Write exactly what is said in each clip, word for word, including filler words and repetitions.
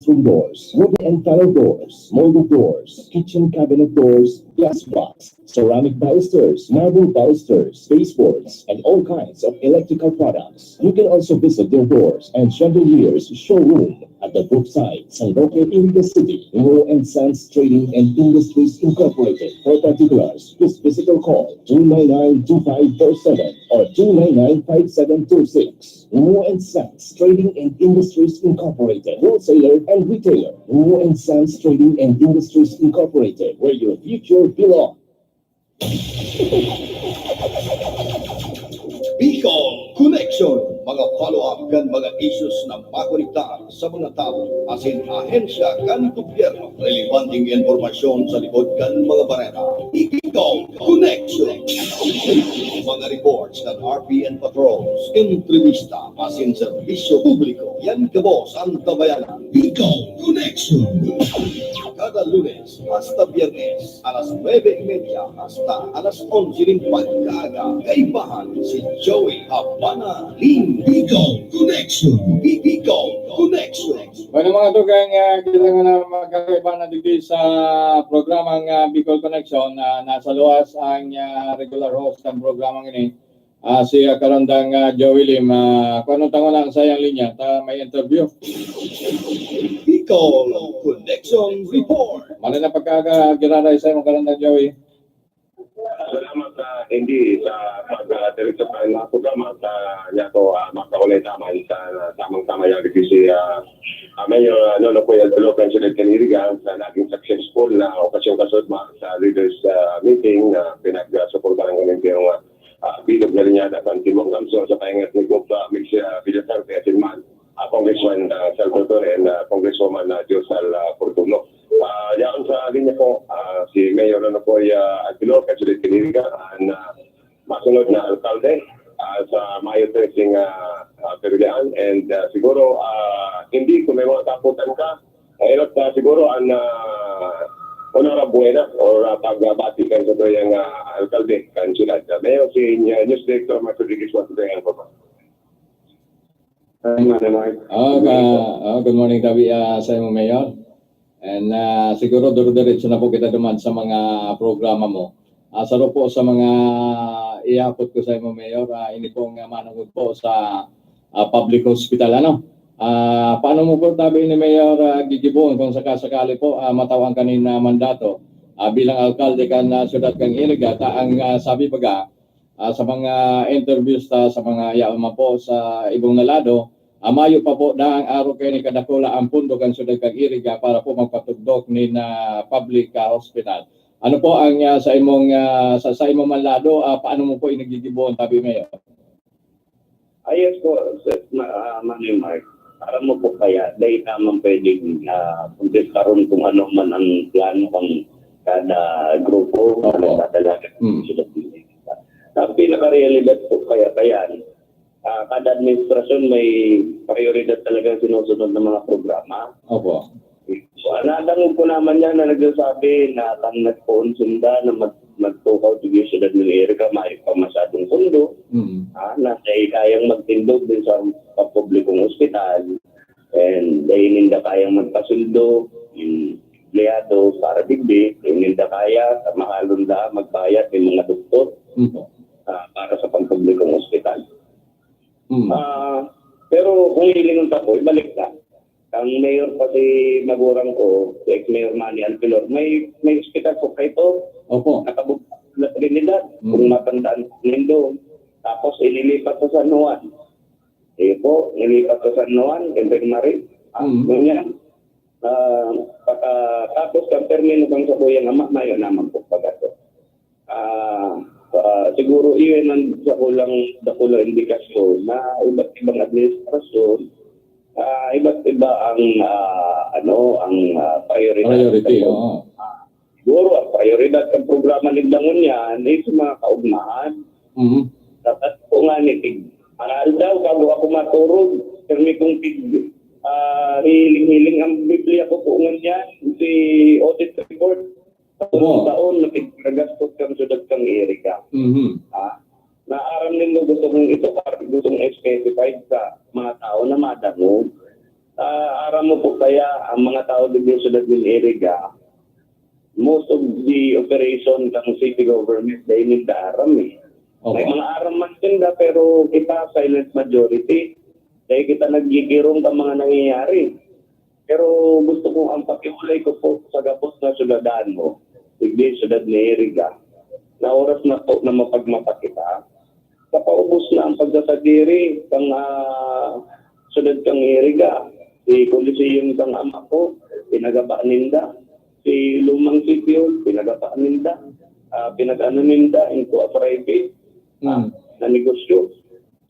bathroom doors, wooden and panel doors, molded doors, kitchen cabinet doors, glass box, ceramic balusters, marble balusters, baseboards, and all kinds of electrical products. You can also visit their doors and chandeliers showroom at the Brookside, San Roque, Iriga City. Mo and Sons Trading and Industries Incorporated. For particulars, please visit or call two nine nine two five four seven or two nine nine five seven two six. Mo and Sons Trading and Industries Incorporated, wholesaler and retailer. Mo and Sons Trading and Industries Incorporated, where your future belongs. Bicol Connection, mga follow-up kan mga issues na makonektar sa mga tawo asin ahensya kan gobyerno. Relevanteng impormasyon sa likod kan mga bareta. Bicol Connection. Mga reports kan R P N patrols, entrevista asin serbisyo publiko. Yan gabos an Tabayanan. Bicol Connection. Kada Lunes hasta Biyernes, alas nuebe y media hasta alas onse nin pagkaaga, kaibahan si Joey Habana in Bicol Connection. Bicol Connection. Bueno, mga tugang, ah, kita nga na magkakaiba na digdi sa programang ah, Bicol Connection. Ah, nasa luwas ang ah, regular host ng programang ini, ah, si ah, Karandang ah, Joey Lim. Ah, kung anong tango na ang sayang linya, ta may interview. Bicol Connection Report. Mali na pagkaga, giraray sa imong Karandang Joey. Salamat sa hindi sa pag-diretso sa mga programa sa niya ko uh, makaulay taman sa tamang tama yung si uh, uh, Mayor uh, Lolo Kuya Lolo President Kanirigan sa naging successful na okasyon kasudma sa leaders uh, meeting na uh, pinagsuportahan ko ng pirong uh, bilog na linyada sa Antimong Gamso sa paingat ni Bob uh, Mix uh, Villasarte at Silman uh, Congressman uh, Salvador and uh, Congresswoman uh, Diosal uh, Fortuno. Uh, yaon sa linya po, uh, si Mayor ano po, uh, Aguilar, President Kiniriga, and uh, masunod na alkalde uh, sa Mayo trese ng uh, uh, Pagadian. And uh, siguro, uh, hindi, kung may mga kaputan ka, eh, uh, siguro ang uh, Honorable Buena or uh, pagbabati kan sa tuyang uh, alkalde kan siyudad. Uh, Mayor, si uh, News Director Mark Rodriguez, once again, po. Oh, ka, oh, good morning tabi uh, sa imo, Mayor. And uh, siguro dire-diretso na po kita duman sa mga programa mo. Uh, saro po sa mga ihapot ko sa imo, Mayor, uh, ini po nga manungod po sa uh, public hospital. Ano? Uh, paano mo po tabi ni Mayor uh, gigibuon kung sakasakali po uh, matawang kanin uh, mandato uh, bilang alkalde kan uh, siyudad kan Iriga? Ta ang uh, sabi baga, uh, sa mga interviews ta sa mga yaon man po sa ibong na lado, uh, mayo pa po daang arog kaini kadakula ang pondo kan siyudad kan Iriga para po magpatugdok nin uh, public uh, hospital. Ano po ang uh, sa imong uh, sa, sa imong man lado, uh, paano mo po inigigiboon, tabi Mayor? Ayos po, sir, ma, uh, Manny Mark. Aram mo po kaya, dahil naman pwedeng uh, contestaron kung ano man ang plano ng kada grupo, Opo. Ano kada lahat. Mm. Ang pinakarealidad po kaya, kaya uh, kada administrasyon may prioridad talaga sinusunod ng mga programa. Opo. So, nadangog ko naman yan na nagsasabi na kang nagpoon sunda na mag magtukaw sa siyudad ng Iriga, may pamasadong pundo, mm. Ah, na kaya kayang magtindog din sa pampublikong ospital, and dahil ninda kayang magpasundo, yung empleyado para digdi, dahil ninda kaya, sa mahalon da, magbayad, may mga doktor, mm. Ah, para sa pampublikong ospital. Mm. Ah, pero kung hilingon ta po, ibalik na. Ang mayor pa si magurang ko, si ex-mayor Manny Alpilor, may may ospital po kayo to. Opo. Nakabukod na Trinidad, mm. Kung matandaan nindo. Tapos ililipat sa San Juan. Iyo po, nilipat sa San Juan, Infirmary. Ah, mm. Ganyan. Uh, pagkatapos kang termino kang sa kuyang ama, mayo naman po pagato. Ah, ah, siguro iyon ang dakulang, dakulang indikasyon na iba't ibang administrasyon, ah, iba't iba ang, ah, ano, ang, ah, priority. Priority, oo. Ah, siguro ang prioridad ng programa ni Dangon yan ay sa mga kaugmahan. Mhm. Dapat po nga ni tig, aral daw bago ako maturog, pirmi kong tig, ah, hiling-hiling ang Biblia ko po ngunyan, si audit report. Taon-taon na pigkagastos kan syudad kan Iriga. Mhm. Ha? Naaram nindo gusto kong ito, gusto kong specified sa mga tao na madangog. Ah, aram mo po kaya, ang mga tao digdi sa syudad nin Iriga, most of the operation kan city government dai ninda aram eh. Opo. May mga aram man sinda, pero kita, silent majority. Dai kita nagkikirong kan mga nangyayari. Pero gusto ko, ang pakiolay ko po sa gabos na syudadano, digdi syudad ni Iriga, na oras na po na mapagmata kita. Napaubos na ang pagsasadiri kan, ah, syudad kan Iriga. Si Coliseum kan ama ko, pinagaba ninda. Si Lumang City Hall, pinagaba ninda. Ah, pinag-ano ninda, into a private, ah, Mm. na negosyo.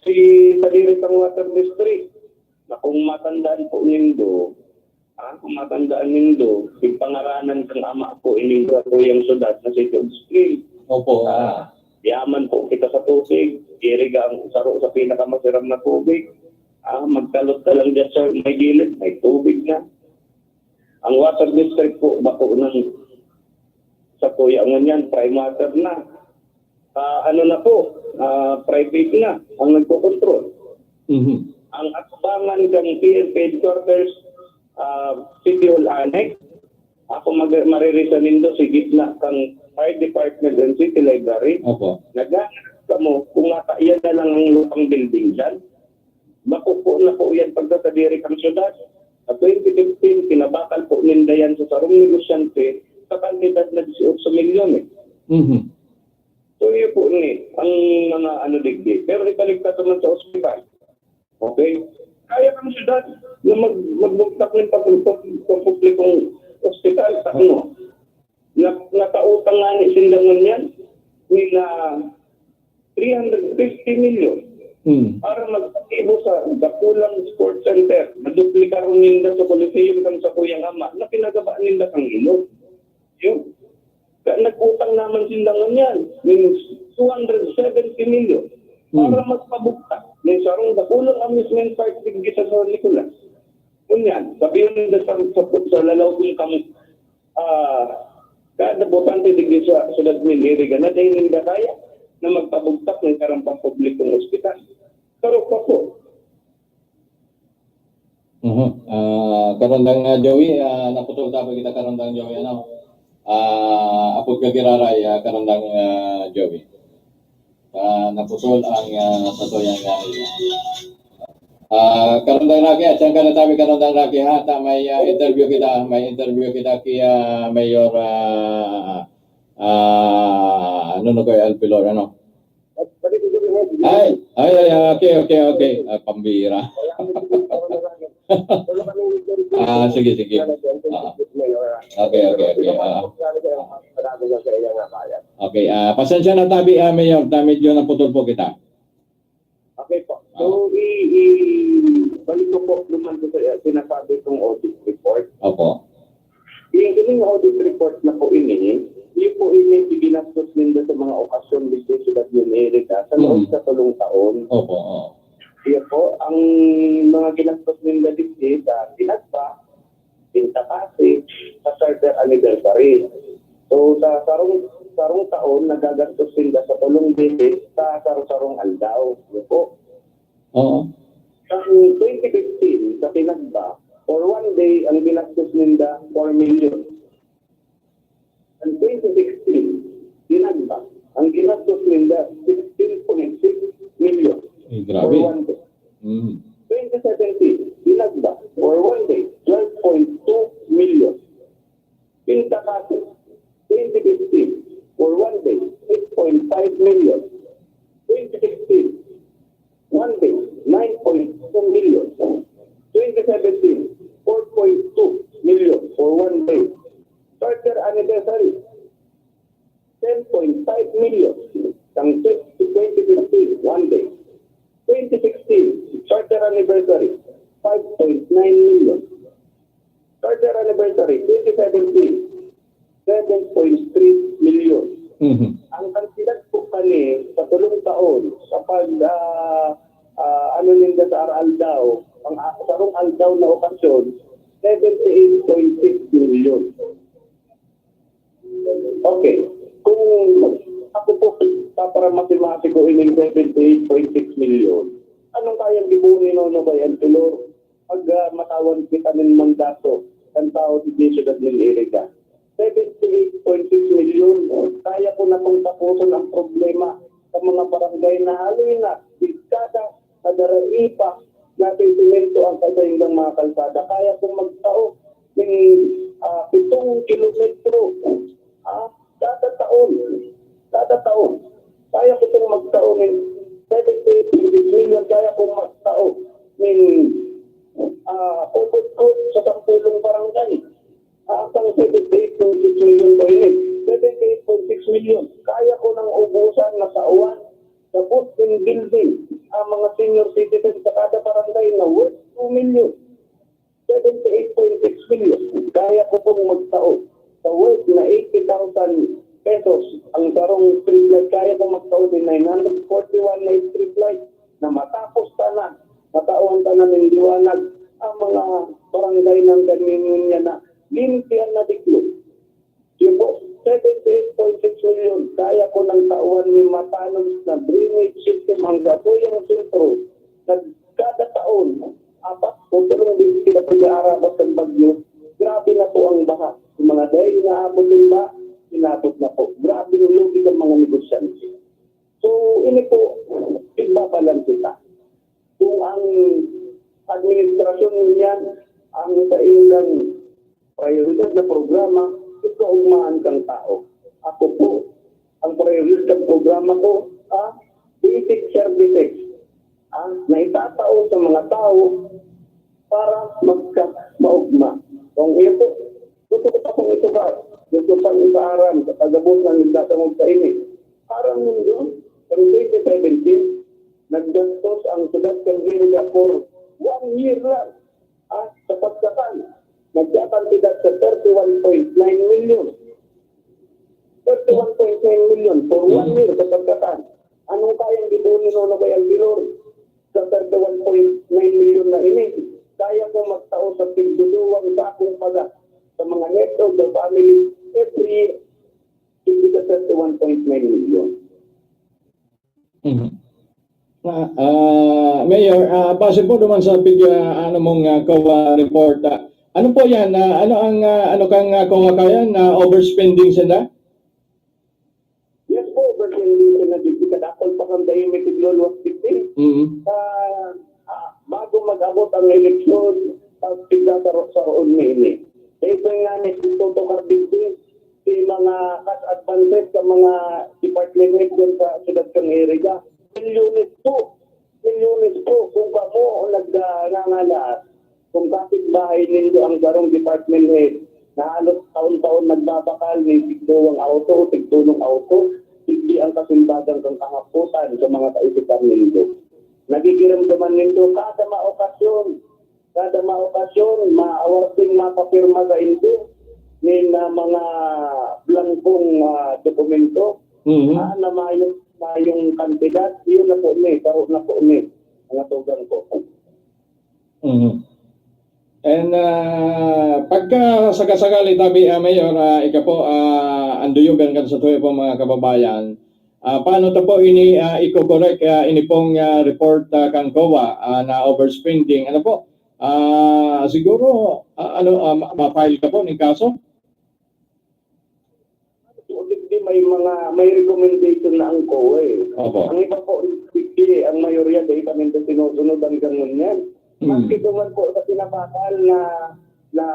Si sadiri kan Water District, na kung matandaan po nindo, ah, kung matandaan nindo, pagpangaranan kan ama ko ining satuyang syudad na City of Spring. Opo. Ah, yaman po kita sa tubig. Iriga ang saro sa pinakamasiram na tubig. Ah, magkalot ka lang dyan sa may gilid, may tubig na. Ang water district po, bako ng sa kuya ngunyan, prime water na. Ah, ano na po, ah, private na ang nagkokontrol. Mhm. Ang atubangan kan P N P headquarters, ah, City Hall Annex, ako mag-, maririsa nindo, sa gitna kan Fire Department and City Library. Opo. Naghahanap kamo kung mata, yan na lang ang lupang building dyan. Makukuha na po yan pagkasadiri kan syudad. Sa twenty fifteen, pinabakal po ninda yan sa sarong negosyante sa kantidad na dieciocho milyon eh. Mhm. So, yun po ni, ang mga ano digdi. Pero ibalik ka naman sa ospital. Okay? Kaya kan syudad na mag-, magbugtak ng pag-, pag-, pagpublikong ospital sa ano. Na, nakautang nga ni sinda ngunyan, nila three hundred fifty million Hmm. para magpatibo sa Dakulang Sports Center. Maduplikaron ninda sa Coliseum kan sa kuyang ama na pinagaba ninda kan ilog. Yun. Kaya nag-utang naman sinda ngunyan, means two hundred seventy million para Hmm. magpabugtak ng sarong dakulang amusement park digdi sa San Nicolas. Ngunyan, sabihin ninda sa, sa, sa lalaw kong kamo, ah, kada botante digdi sa syudad nin Iriga na dai ninda kaya na magpabugtak ng karampang publikong ospital. Pero pa po. Mhm. Ah, Karandang, ah, Joey, ah, naputol ta pa kita, Karandang Joey, ano? Ah, apod ka giraray, ah, Karandang, ah, Joey. Ah, naputol ang, ah, satuyan nga. Ah, Karandang Rocky, at siyang kanatabi, Karandang Rocky, ha? Ta, may, ah, interview kita, may interview kita kay, ah, Mayor, ah, ah, ano na kayo, Alpilor, ano? Ay, ay, ay, ay, okay, okay, okay. Ah, pambira. Ah, sige, sige. Ah. Okay, okay, okay. Ah. Okay, ah, pasensya na tabi, ah, Mayor, na medyo naputol po kita. Okay po. So, Ah. i-, i-, balik ko po naman sa, eh, sinasabi kong audit report. Opo. Yung ining audit report na po ini, yun po ini ginastos ninda sa mga okasyon dito sa Bagyong Erika sa loob Mm. sa tulong taon. Opo, oo. Yun po, ang mga ginastos ninda dito sa Pinagpa, Pinta Pasig, sa third anniversary. So, sa sarong, sarong taon, nagagastos sinda sa tulong bisis sa saro-sarong aldaw. Yun po. Oo. Sa twenty fifteen, sa Pinagba, for one day, ang ginastos ninda, four million. Ang twenty sixteen, Pinagba, ang ginastos ninda, sixteen point six million. Ay, grabe. For one day. Mm. Twenty seventeen, Pinagba, for one day, twelve point two million. Pinta Pasig, twenty fifteen, for one day, eight point five million. Twenty sixteen, one day, nine point two million. Twenty seventeen, four point two million for one day. Third year anniversary, ten point five million. Sang twenty fifteen, one day. Twenty sixteen, third year anniversary, five point nine million. Third year anniversary, twenty seventeen, seven point three million. Mhm. Ang kantidad po kani sa tulong taon, sa pag, ah, ah, ano ninda sa aldaw, ang, ah, sarong aldaw na okasyon, seventy eight point six million. Okay. Kung ako po, paparamati-mati ko ining seventy eight point six million, anong kayang gibuhi ni Nono kay Antelor? pag, ah, matawan kita nin mandato kan tawo digdi sa syudad nin Iriga. Seventy-eight point six milyon, kaya ko na pong tapuson ang problema sa mga barangay na haloy na dekada na daraipa natin semento ang kaiba-ibang mga kalsada. Kaya kong magtao ning, ah, pitong kilometro, ah, kada taon. Kada taon. Kaya ko pong magtao ning seventy-eight point six milyon, kaya kong magtao ning, ah, covered court sa sampulong barangay. Ah, ang seventy-eight point six milyon po ini. Seventy-eight point six milyon. Kaya ko nang ubusan na tawan sa food and building ang mga senior citizens sa kada barangay na worth two million. Seventy-eight point six million. Kaya ko pong magtao sa worth na eighty thousand pesos ang sarong street light. Kaya ko magtao din nine hundred forty-one na street light na matapos tanan, matawan tanan ning liwanag ang mga barangay ng Ganyan niya na limpian na diklo. Yung po, seventy-eight point six million, kaya ko nang tawan ni matanos na drainage system ang Gatuyang Sentro na kada taon, apat o tulong din sila pag-aarabas ng bagyo. Grabe na po ang baha. Yung mga dahil inaabot yung baha, inabot na po. Grabe yung lugi ng mga negosyante. So, ini po, igbabalan kita. Kung ang administrasyon niyan, ang saindang prioridad na programa, ito ang maan kang tao. Ako po, ang prioridad ng programa ko, ah, basic services, ah, na itatao sa mga tao para magka-, maugma. Kung iyo po, gusto ko pa pong ito ka, gusto pang ipaaram sa pagabot ng nagdadangog sa ini. Aram ninyo, ang twenty seventeen, naggastos ang syudad kan Iriga for one year lang, ah, sa pagkatan. Nagkakantidad sa thirty-one point nine million. Thirty-one point nine million for one year sa pagkatan. Anong kayang gibo ni Nono kay Albilor sa thirty-one point nine million na ini? Kaya ko magtao sa tigduduwang sakong paga sa mga head of the family every year. Hindi sa thirty-one point nine million. Mhm. Ah, ah, Mayor, ah, base po naman sa pig-, ah, ano mong, ah, COA report, ah, ano po yan? Ah, ano ang, ah, ano kang, ah, COA kayan na overspending sila? Yes po, overspending sila. Di kadakol pa kang dahil may tiglolo at fifteen. Mhm. Ah, ah, bago mag-abot ang eleksyon, pag tigda sa ro-, sa roon may ini. Dahil po nga ni Toto Carbigdi, si mga cash advances sa mga department head dyan sa siyudad kan Iriga. Milyones po. Milyones po. Kung kamo ang nagngangalaas, kung kapitbahay nindo ang sarong department head na halos taon-taon nagbabakal nin tigduwang auto o tigtulong auto, digdi ang kasimbagan kan kahapotan sa mga kaisipan nindo. Nagigiramdaman nindo kada maokasyon, kada maokasyon, maawar din mapapirma sa indo nin, ah, mga blangkong, ah, dokumento, Mhm. ah, na mayong, mayong kantidad, yun na po ni, karo na po ni, mga tugang ko. Mhm. And, ah, pagka sakasakali tabi, ah, Mayor, ah, ika po, ah, anduyogan kan sa tuyo po mga kababayan, ah, paano ta po ini, ah, iko-correct, ah, ini pong, ah, report, ah, kan COA, ah, na overspending? Ano po? Ah, siguro, ah, ano, ah, ma-, ma-file ka po ning kaso? Di may mga, may recommendation na ang COA eh. Opo. Ang iba po, hindi, ang mayorya, dahil pa nito sinusunod hanggang ngunyan. Hmm. Maski duman po sa pinabakal na, na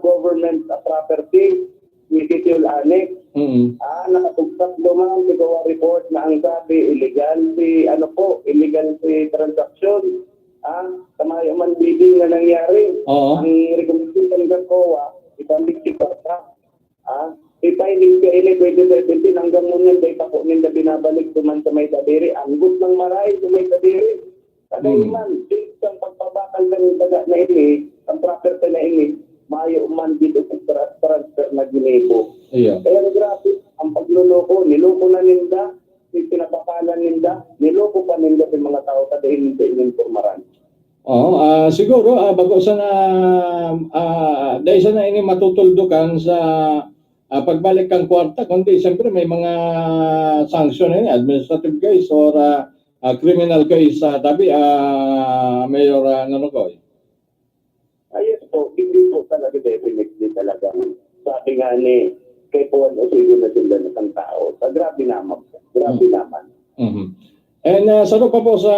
government property, municipal annex, Mm. ah, nakatugtak duman, sigawa report na ang sabi, illegal si, ano po, illegal si transaction. Ah, tama yung man bidding na nangyari. Oo. Ang recommendation ng COA, ibalik si kwarta. Ah, ipahiling ka ini twenty seventeen hanggang ngunyan, dahil pa po ninda binabalik duman sa may Dabiri. Anggot ng maray sa may Dabiri. Kadaiman, since ang pagpabakal ng daga na ini, ang property na ini, mayo man dito sa tra-, transfer na ginibo. Iya. Kaya grabe, ang pagloloko, niloko na ninda, yung pinapakalan ninda, niloko pa ninda sa mga tao, kadaiman sa inyong pormaran. Oo, ah, siguro, ah, bago sana, ah, dahil sana ini matutuldukan sa, ah, pagbalik kang kwarta, kundi siyempre may mga sanction na yun, administrative case or, ah, ah, criminal case, ah, tabi, ah, Mayor, ah, Nonocoy. definitely talagang sabi nga ni kay Juan Osigo na sila na isang tao. Sa grabe naman. Grabe Hmm. naman. Mhm. And uh, sa pa po sa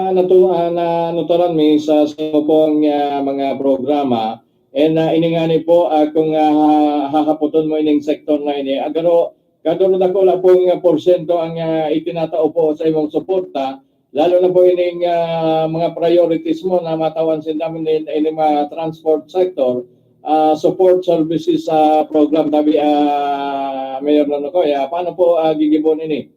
natu uh, na nutaran mi sa sa pong uh, mga programa, and uh, iningani po uh, kung uh, hahaputon mo ining sektor na ini, agaro kaduro dakula pong uh, porsyento ang uh, itinatao po sa imong suporta, lalo na po ining uh, mga priorities mo na matawan sin namin in, in mga transport sector, uh, support services uh, program tabi uh, Mayor Nonokoy. Uh, paano po uh, gigibon ini?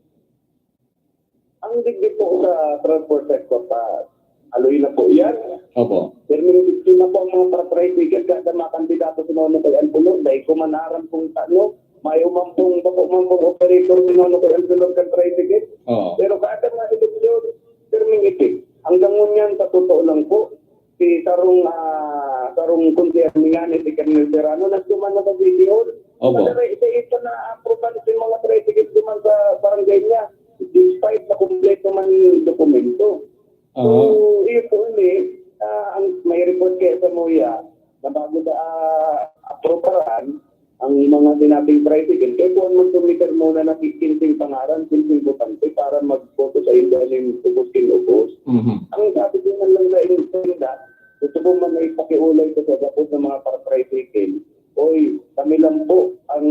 Ang digdi po sa transport sector pa, aloy na po yan. Opo. Pero may gusto na po ang mga para-tricycle, kada mga kandidato sa mga kay Alcolor, dahil ko manaran kung ano, may umang pong, bako man pong operator sa mga kay Alcolor kan tricycle. Oo. Pero kada mga eleksyon, pero may itik. Hanggang ngunyan, sa totoo lang po, si sarong, ah, sarong konsehal nga ni si Colonel Serrano, nagtuman na sa City Hall. Opo. Madara, isa-isa na aproban sa mga tricycle duman sa barangay niya. Despite na kompleto man yung dokumento. So, Oo. iyo po ini, ah, ang may report kaya sa MOA na bago na ah, aprobaran ang mga sinabing tricycle, kaya kung man tumikar muna na kikinsing pangaran, kinsing botante para magboto sa inda yung ubos kin ubos. Mhm. Ang sabi ko man lang sa inda, gusto ko man na ipakiulay ko sa gabos ng mga para-tricycle. Oy, kami lang po, ang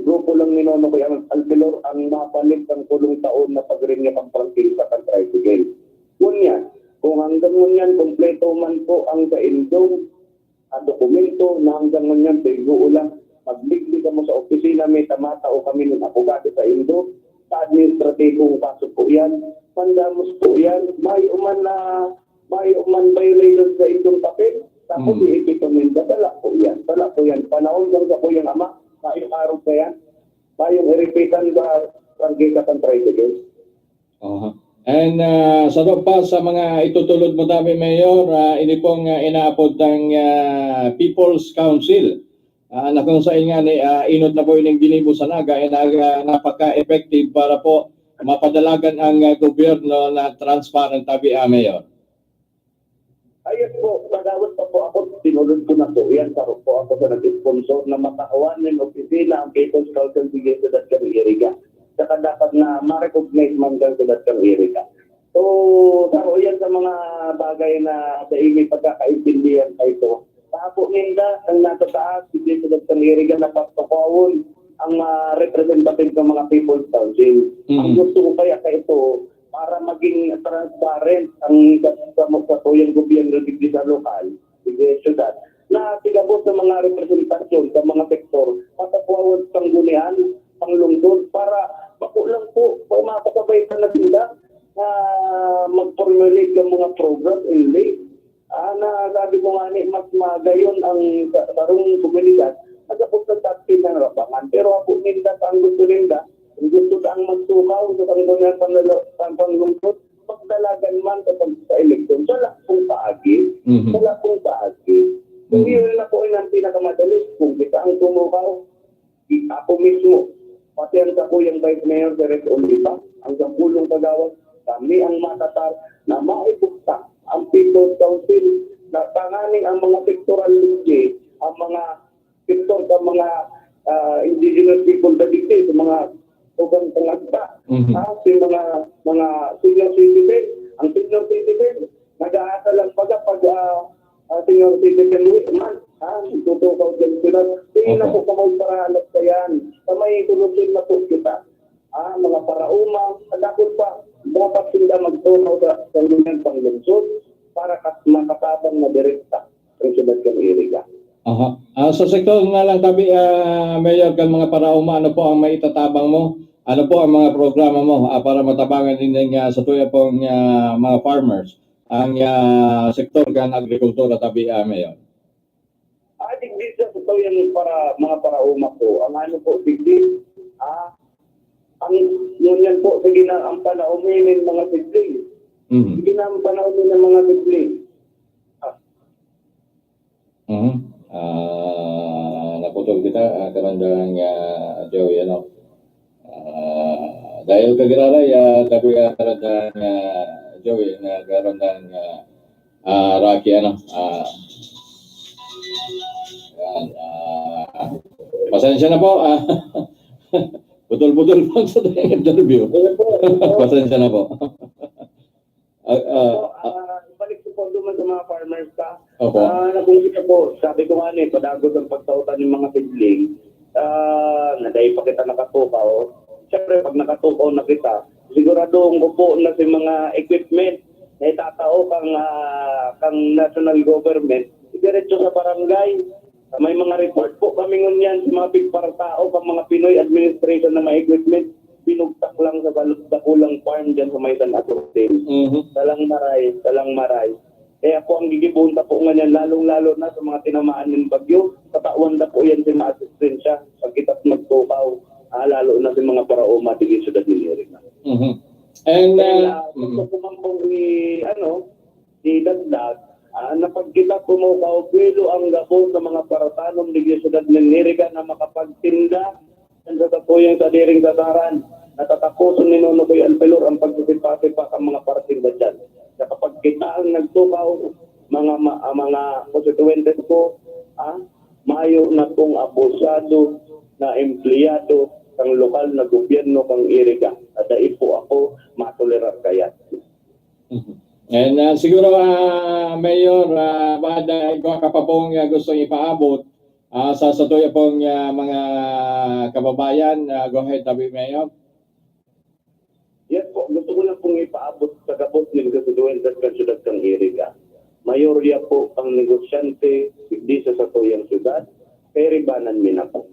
grupo lang ni Nono Kuya Alpilor ang mapalit ng kulong taon na pagrinya pang prangkisa kan tricycle. Ngunyan, kung hanggang ngunyan, kompleto man po ang saindong ah, dokumento na hanggang ngunyan, paigo lang. Magligdi kamo sa opisina, may tamata o kami ng abogado sa indo. Sa administratibong kaso po yan. Mandamos po yan. May uman na, may uman violation sa indong papel. Tapos Hmm. iipit ang ninda. Dala po yan. Dala po yan. Panahon lang sa kuyang ama. Mayong araw pa yan. Mayong iripitan sa prangkisa kan tricycle. Aha. And uh, sa pa sa mga itutulod mo tabi, Mayor, uh, ini pong uh, inaapod ng uh, People's Council. Uh, na kung sa nga ni uh, inot na po ining ginibo sa Naga, ay naga, napaka-effective para po mapadalagan ang uh, gobyerno na transparent tabi, uh, Mayor. Ayos po, magawat pa po ako, tinulod ko na po yan, saro po ako sa nag-sponsor na matawan ng opisina ang People's Council digdi sa Datkan Iriga. Saka dapat na ma-recognize man kan sa Datkan Iriga. So, saro yan sa mga bagay na sa ini pagkakaintindihan pa ito. Sa apo ninda, ang nasa taas, digdi sa Datkan Iriga na pagpakawon ang mga representative ng mga People's Council. Ang Mm. gusto ko kaya sa ito, para maging transparent ang sa, sa, sa tuyang gobyerno digdi sa lokal, digdi sa syudad, na tigabot sa mga representasyon sa mga sektor, matapuawag sanggunian, panglungkod, para bako lang po, para makasabay pa na sila na mag-formulate ng mga program in late. Ah, na sabi ko nga ni, mas magayon ang sa- sarong komunidad, nagapos sa taxi ng rabangan. Pero ako ninda, ang gusto ninda, ang gusto ta ang magtukaw sa sanggunian panlalo- pang- panglungkod, magdalagan man sa pag- sa eleksyon. Sa lakong paagi, Mhm. sa lakong paagi. So, Mhm. yun na po yung ang pinakamadali. Kung kita ang tumukaw, ako mismo, pati ang kakuyang Vice Mayor Direk Oliva, ang sampulong kagawad, kami ang matatar na maibukta ang People's Council na tanganing ang mga sektoral leader, ang mga sektor sa mga ah, indigenous people sa digdi, sa mga tugang pangagta, Mhm. ah, sa mga mga senior citizen, ang senior citizen, nag-aasa lang pag pag ah, ah, senior citizen week man, ha, tutukaw din sila. Tingin Opo. Ako kamay para alat sa yan. Kamay solusyon na po kita. Ah, mga parauma, sa dakul pa, dapat sila magtunaw sa sanggunian panglungsod para kat makatabang na direkta ang syudad kan Iriga. Aha. Ah, sa sektor na lang tabi, ah, Mayor, kan mga parauma, ano po ang maitatabang mo? Ano po ang mga programa mo ah, para matabangan din ng, ah, sa tuya pong ah, mga farmers ang ah, sektor kan agrikultura tabi, ah, Mayor? Ah, digdi sa totoo yan para mga parauma po. Ang ano po, digdi, ah, ang ngunyan po, sige na ang panahon ngayon, mga sibling. Mhm. Sige na ang panahon ng mga sibling. Ah, Mhm. Ah, naputol kita, ah, karandahan nga Joey, ano? Ah, dahil kagiraray, ah, tabi, ah, karandahan nga Joey, na karandahan nga ah, Rocky, ano? Ah, yan. Pasensya na po. Ah, putol-putol po sa interview. Pasensya na po. Ah, ah, So, ah, balik ko po naman sa mga farmers ka. Opo. Ah, nabanggit ko po, sabi ko nga ni, padagos ang pagtautan ng mga seedling. Ah, na dahil pa kita nakatukaw. Siyempre, pag nakatukaw na kita, siguradong upo na si mga equipment na itatao kang, ah, kang national government, diretso sa barangay. May mga report po kami ngunyan sa mga pigparatao kang mga Pinoy administration na mga equipment, pinugtak lang sa bal- dakulang farm dyan sa may San Agustin. Mhm. Salang maray, salang maray. Kaya po ang gigibohon ta po ngunyan, lalong-lalo na sa mga tinamaan ng bagyo, tatawan ta po yan sa mga asistensya, pagkita nagtukaw, ah, lalo na sa mga paraoma, digdi sa syudad ng Iriga. Mhm. And, Dahil, uh, ah, gusto ko man pong i-, ano, idagdag, ah, na pagkita po mo, kaugwilo ang gabos sa mga paratanom digdi sa syudad ng Iriga na makapagtinda sa satuyang sadiring sasaran. Natataposon ni Nonoy Anpilor ang pagsisipa-sipa ang mga partinda dyan. Sa kapagkita ang nagtukaw, mga ma- ah, mga konstituyentes ko, ah, mayo na pong abusado na empleyado ng lokal na gobyerno kang Iriga. At dai po ako matolerar kaya. Mhm. And, ah, siguro, ah, Mayor, ah, baka igwa ka pa pong, ah, gustong ipaabot, ah, sa, sa tuya pong, ah, mga kababayan, ah, go ahead, tabi Mayor. Yes po, gusto ko lang pong ipaabot sa gabos ng konstituyente sa syudad kang Iriga. Mayorya po ang negosyante digdi sa satuyang syudad, kairibanan mi na po.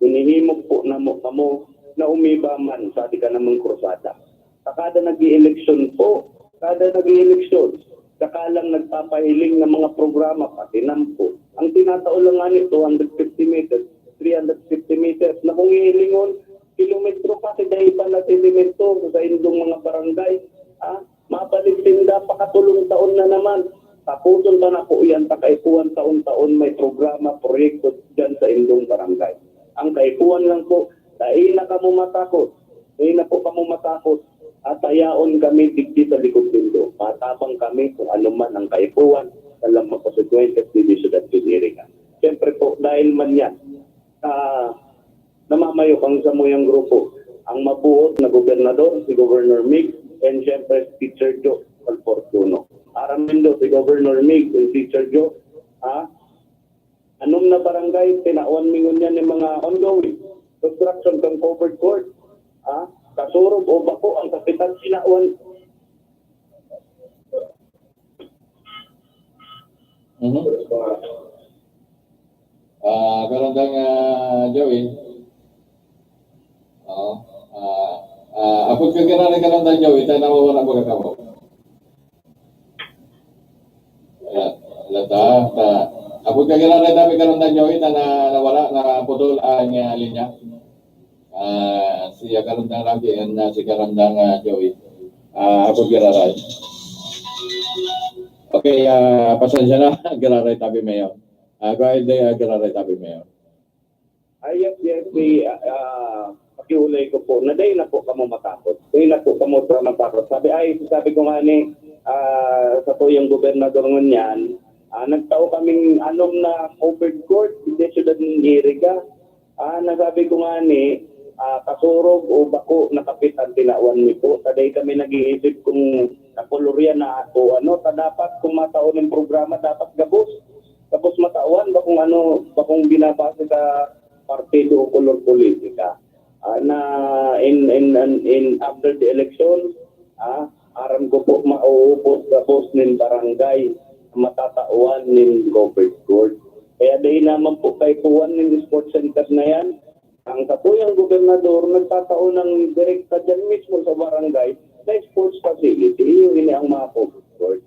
Hinihimog po namo kamo na umiba man sa di ka namang krusada. Sa kada nag-ieleksyon po, kada nag-ieleksyon, saka lang nagpapahiling ng mga programa, pati nampo. Ang tinatao lang nga ni two hundred fifty meters, three hundred fifty meters, na kung hihilingon, kilometro pa si dai pa na sedimento sa indong mga barangay. Ah, mabalik sinda, pakatulong taon na naman. Tapuson ta na po yan, ta kaipuhan taon-taon may programa, proyekto dyan sa indong barangay. Ang kaipuhan lang po, dai na kamo matakot. Dai na po kamo matakot. At hayaon kami digdi sa likod nindo. Matabang kami kung ano man ang kaipuhan sa lamang konstituyente at digdi sa syudad kan Iriga. Siyempre po, dahil man yan, ah, namamayo kang samuyang grupo. Ang mabuot na gobernador, si Governor Mig, and siyempre si Teacher Joe Confortuno. Aram nindo, si Governor Mig and Teacher Joe, ha? Anom na barangay, tinawan mi ngunyan ni mga ongoing construction kang covered court. Ha? Kasurog o bako ang kapitan, tinawan. Mhm. Ah, Karandang, ah, Joey. Oo. Ah, ah, apod ka giraray, Karandang Joey, tayo nawawala baga kamo. Wala, wala ta, ta. Apod ka giraray, tabi, Karandang Joey, ta na, nawala, naputol ang, ah, linya. Ah, si Karandang Rafi and, ah, si Karandang, ah, Joey. Ah, apod giraray. Okay, ah, pasensya na, giraray tabi Mayor. Ah, go ahead, ah, giraray tabi Mayor. Ay, yes, yes, si, ah, ah, pakiulay ko po, na dai na po kamo matakot. Dai na po kamo tra matakot. Sabi, ay, sabi ko nga ni, ah, sa tuyang gobernador ngunyan, ah, nagtao kaming anom na covered court, digdi sa syudad ng Iriga. Ah, nasabi ko nga ni, ah, kasurog o bako na kapit ang tinawan mi po. Ta dai kami nag-iisip kung nakolorya na o ano. Ta dapat kung matao ning programa, dapat gabos. Tapos matawan ba kung ano, ba kung binabase sa partido o kolor politika? Ah, na in, in, in, in after the election, ah, aram ko po mauupos gabos nin barangay na matatawan nin covered court. Kaya dai naman po kaipuhan nin sports center na yan. Ang satuyang gobernador nagtatao ng direkta dyan mismo sa barangay na sports facility. Iyo ini ang mga covered court.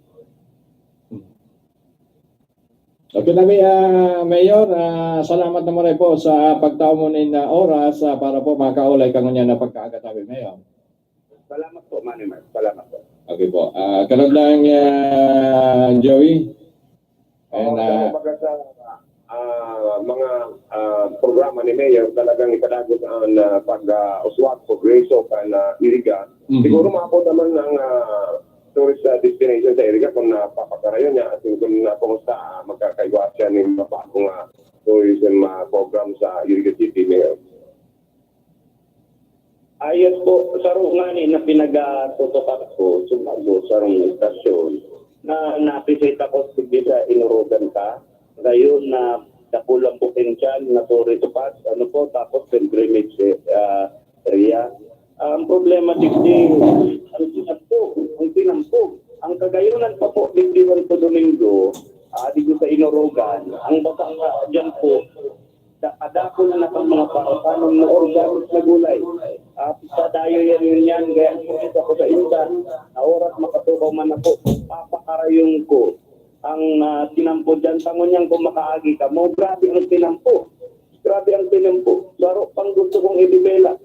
Okay, tabi, ah, Mayor, ah, salamat na maray po sa pagtao mo nin, ah, oras, ah, para po makaulay ka ngunyan na pagkaaga, tabi, Mayor. Salamat po, Manny Mark. Salamat po. Okay po. Ah, Karandang, ah, Joey. And, Oo, ah, kumbaga sa ah, mga ah, programa ni Mayor, talagang ipadagos ang ah, pag-uswag, progreso kan ah, Iriga. Mhm. Siguro maabot naman ang ah, tourist ah, destination sa Iriga kung napapagkarayon niya at kung na, kumusta ah, magkakaiwa siya ng mabagong ah, tourism ah, program sa Iriga City. Ayos po, saro ngani na pinagatutukan ko, sumagot sa rong istasyon, na napisita ko digdi sa Inorogan ka. Gayon na dakulang potensyal na tourist spot, ano po, tapos pilgrimage, eh, ah, area. Ang problema digdi, ang tinampo, ang tinampo. Ang kagayonan pa po, digdi Santo Domingo, ah, digdi sa Inorogan, ang basa nga diyan po, da-, kadakol na kan mga paro-, panon na organic na gulay. Ah, padayo yan, yun yan. Kaya kung isa ko sa inda, na oras makatukaw man ako, papakarayon ko ang, ah, tinampo dyan. Tangon niyan kung makaagi ka mo. Grabe ang tinampo. Grabe ang tinampo. Saro pang gusto kong idibela.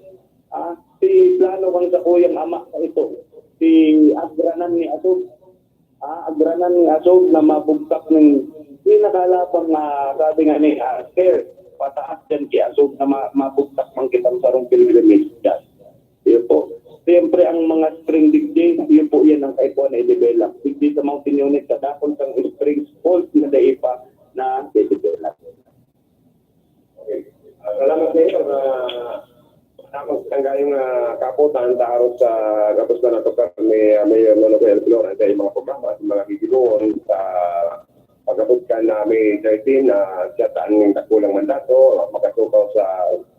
Ah, si plano kang sa kuyang ama sa ito. Si Agranan ni Atog. Ah, agranan ni Asog na mabugtak ning pinakalabang, ah, sabi nga ni, ah, stair, pataas dyan ki Asog na ma-, mabugtak man kitang sarong pilgrimage dyan. Yun po. Siyempre, ang mga spring digdi, yun po yan ang kaipuhan na i-develop. Digdi sa Mountain Unit, sa dakol sang springs, falls na dai pa na develop. Okay. Ah, salamat sa iyo. Ah, tapos ang gayong, ah, kaputan, ta aros sa gabos na natukar ni, ah, Mayor Nonoy Elflor, ang kayong mga programa at mga gigibohon sa pag-abot kan, ah, May thirteen, ah, siya ta ang dakulang mandato, makasukaw sa,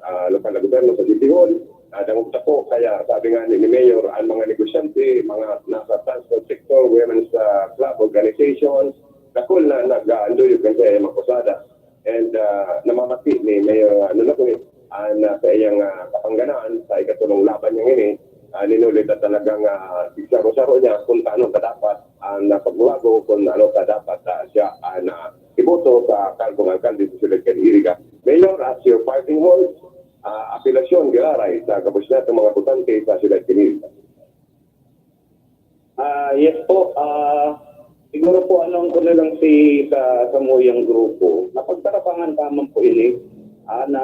ah, lokal na gobyerno sa City Hall. Ah, dangog sa po, kaya sabi nga ni, ni Mayor, ang mga negosyante, mga nasa transport sector, women's, ah, club organizations, dakul na nag-aanduyog kan kaya mga posada. And, ah, namamati ni Mayor, ano na po eh, ang, ah, sa iyang, ah, kapangganaan sa ikatulong laban niya ini, ah, ninulit at talagang, ah, saro-saro niya kung paano ka dapat ang, ah, pagbabago, kung ano ka dapat, ah, siya ang, ah, iboto sa kargong alkalde sa siyudad kan Iriga. Mayor, as your parting words, ah, apelasyon, giraray sa gabos na itong mga botante sa siyudad kan Iriga. Ah, yes po. Ah, siguro po, anong ko na lang si sa samuyang grupo, napagtarapangan ka man po ini, ah, na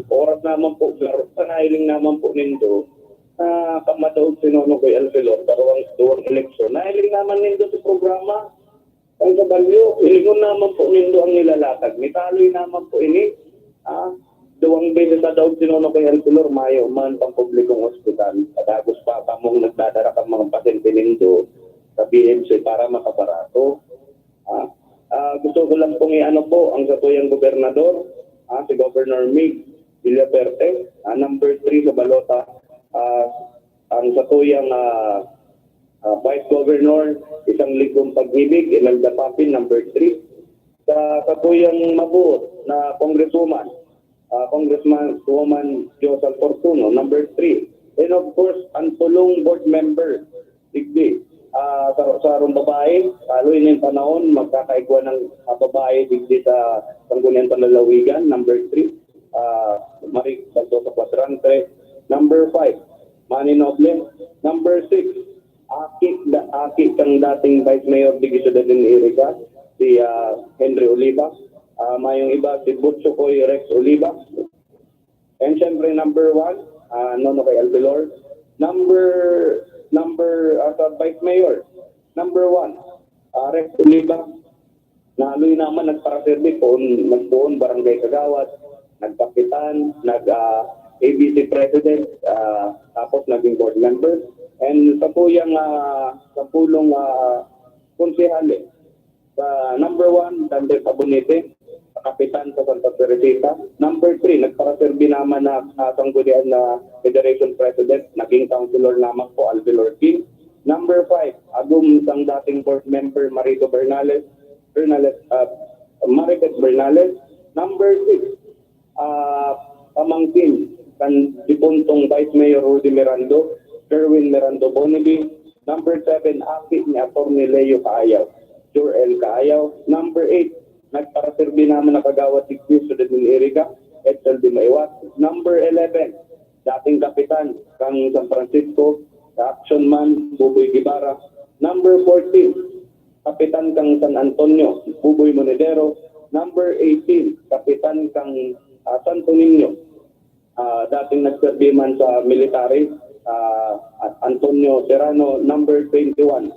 oras naman po, sa nahiling naman po nindo, na kamadaog si Nonoy Elflor, karuwang duwang eleksyon, nahiling naman nindo sa programa, ang sa Balyo, hilingon naman po nindo ang nilalatag. Mitaloy naman po ini. Ah, duwang beses na daw si Nonoy Elflor, mayo man pang publikong ospital. Padagos pa kamong nagdadara kan mga pasyente nindo sa B M C para makabarato. Ah, ah, gusto ko lang pong i-ano po, ang satuyang gobernador, ah, si Governor Mig Villaperte, ah, number three sa balota, ah, ang satuyang, ah, ah, Vice Governor, isang ligong pag-ibig, Imelda Papin, number three. Sa satuyang mabuot na Congresswoman, ah, Congressman Woman Josan Fortuno, number three. And of course, ang tulong board member, digdi. Ah, sa, sa sarong babae, lalo nin panahon, magkakaigwa ng, ah, babae digdi sa Sangguniang Panlalawigan, number three. Ah, Marie Baldosa Cuadrante. Number five, Manny Noble. Number six, aki, da, aki kang dating Vice Mayor digdi sa Daden Iriga, si, ah, Henry Oliva. Ah, mayong iba, si Butchokoy Rex Oliva. And syempre, number one, ah, Nonoy Elflor. Number, number, ah, sa Vice Mayor, number one, ah, Rex Oliva. Naloy naman nagparaserbi, poon, nagpoon barangay kagawad, nagkapitan, nag, ah, A B C president, ah, tapos naging board member. And sa tuyang, ah, sampulong, ah, konsehal, eh. Sa number one, Dander Sabonete, kapitan sa Santa Teresita. Number three, nagparaserbi naman na, ah, sanggunian na Federation President, naging councilor naman po, Alvilor King. Number five, agom sang dating board member, Marito Bernales, Bernales, ah, Maribeth Bernales. Number six, ah, pamangkin kan dipuntong Vice Mayor Rudy Mirando, Kerwin Mirando Bonibi. Number seven, aki ni Attorney Leo Kaayaw, Jor-el Kaayaw. Number eight, nagparaserbi naman na kagawad digdi sa Daden Iriga, Edsel de Maiwas. Number eleven, dating kapitan kan San Francisco, sa Action Man, Buboy Guevara. Number fourteen, kapitan kan San Antonio, Buboy Monedero. Number eighteen, kapitan kan, ah, Santo Niño, ah, dating nagserbi man sa military, ah, Antonio Serrano. Number twenty-one,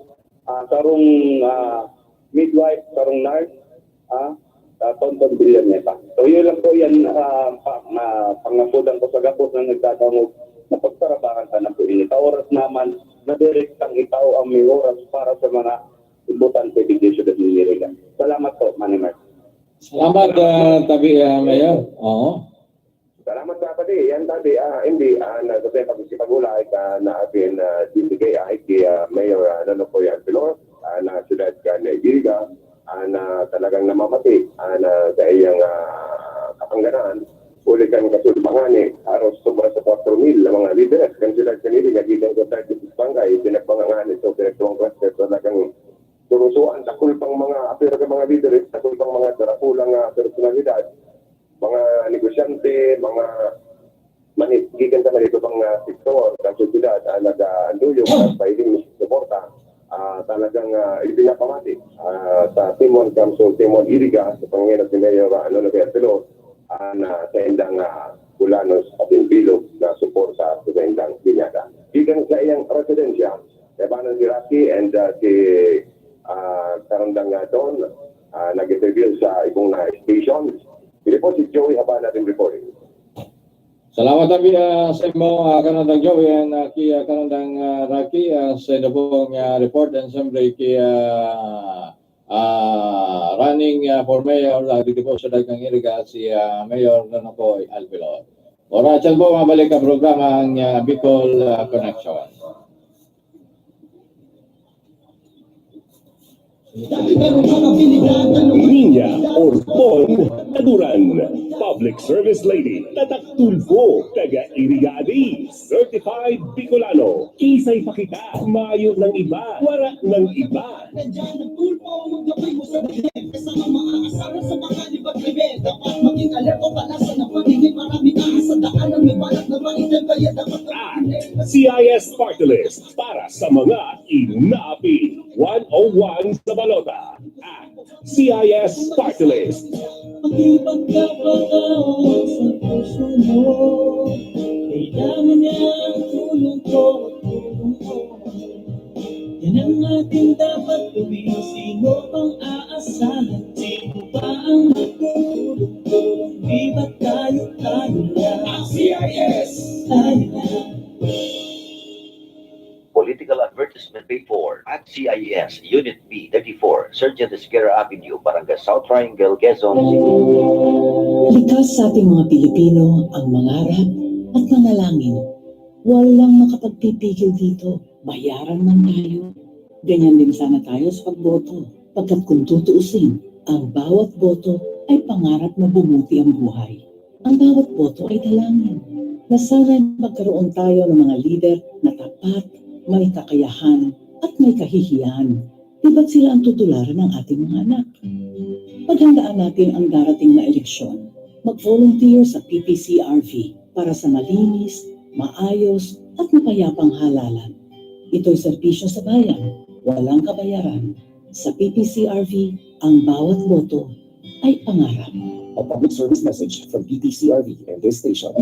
ah, sarong, ah, midwife, sarong nurse, ah, ah, Tonton Villanueva. So, yun lang po yan, ah, pa, ma, pangapudan ko sa gabos na nagdadangog Napagtarabahan ta na po ini. Sa oras naman, na direktang itao ang may oras para sa mga botante digdi sa Iriga. Salamat po, Manny Mark. Salamat, ah, tabi, ah, Mayor. Oo. Salamat sa tabi. Yan tabi, ah, hindi, ah, na, sa pag-, pag-ulay ka na atin, ah, bibigay, ah, kay, ah, Mayor, ah, Nonoy Alpilor, ah, na siyudad kan Iriga, ah, na talagang namamati, ah, na sa iyang, ah, kapangganaan, huli kan kasulpangan ni, haros sobra sa kwatro mil na mga lideres kan siyudad kan Iriga, gikan sa thirty-six barangay, pinagpangangan ito, pinagtuwang cluster, talagang durusuan, dakul pang mga, apir kan mga lideres, dakul pang mga darakulang, ah, personalidad, mga negosyante, mga mani-, gikan sa manitubang, ah, sektor kan siyudad, ah, nag-, ah, anduyog, nagpahiling suporta, ah, talagang, ah, ipinapamati, ah, sa Timon Council, Timon Iriga, sa pangenot ni Mayor, ah, Nonoy Alpilor, ah, na sa indang, ah, bulanos at bilog na suporta sa indang binyaga. Gikan sa iyang residensya, labanan si Rocky and, ah, si, ah, Karandang, ah, Don, ah, nag-interview sa ibong na station. Ini po si Joey Habana din reporting. Salamat tabi, ah, sa imo, ah, Karandang Joey, and, ah, ki, ah, Karandang, ah, Rocky, ah, sa imo pong, ah, report, and siyempre, ki, ah, ah, running, ah, for mayor, ah, dito po sa Dagang Iriga, si, ah, Mayor Nonoy Alpilor. Oras yan po, mabalik ang programa, ang, ah, Bicol, ah, Connection. Niña Orbon Taduran, Public Service Lady, Tatak Tulfo, taga Iriga Adi, Certified Bicolano, kisay pa kita, mayo ng iba, wala ng iba. Nandiyan ang Tulfo, magkapay mo sa dahilan, kasama mga asaran sa mga libag-libag. Dapat maging alerto pala sa napaningin, maraming ahas sa daanan, may balat na maitim, kaya dapat C I S Party List para sa mga inaapi. One oh one sa balota. At C I S Party List. Makipagkapalawan sa puso mo. Kailangan niya ang tulong ko at tulong ko. Yan ang ating dapat gawin. Sino pang aasahan? Sino ba ang magtutulong-tulong? Di ba tayo, tayo lang? Ang C I S. Tayo lang. Political advertisement paid for at C I S, Unit B thirty-four, Sergeant Esguerra Avenue, Barangay South Triangle, Quezon City. Likas sa ating mga Pilipino ang mangarap at manalangin. Walang makapagpipigil dito, bayaran man tayo. Ganyan din sana tayo sa pagboto, pagkat kung tutuusin, ang bawat boto ay pangarap na bumuti ang buhay. Ang bawat boto ay dalangin na sana'y magkaroon tayo ng mga lider na tapat, may kakayahan, at may kahihiyan. Di ba't sila ang tutularan ng ating mga anak? Paghandaan natin ang darating na eleksyon. Mag-volunteer sa P P C R V para sa malinis, maayos, at mapayapang halalan. Ito'y serbisyo sa bayan, walang kabayaran. Sa P P C R V, ang bawat boto ay pangarap. A public service message from P P C R V and this station.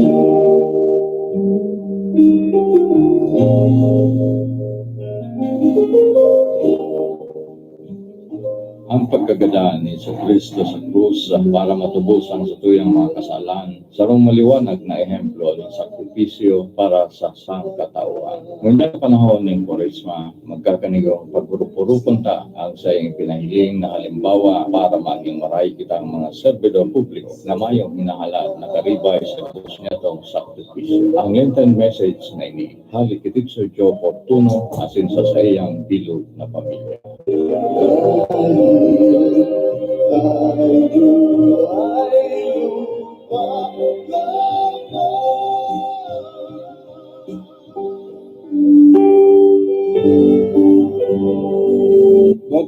Ang pagkagadan ni Jesu-Cristo sa krus para matubos ang satuyang mga kasalan, sarong maliwanag na ehemplo nin sakripisyo para sa sangkatauhan. Ngunyan panahon nin Kwaresma, magkakanigong pagurupurupon ta ang saiyang ipinahiling na halimbawa para maging maray kitang mga serbidor publiko na mayong hinahalad na karibay sa gabos niyatong sakripisyo. Ang Lenten message na ini, hale ki Tigso Joe Fortuno asin sa saiyang bilog na pamilya.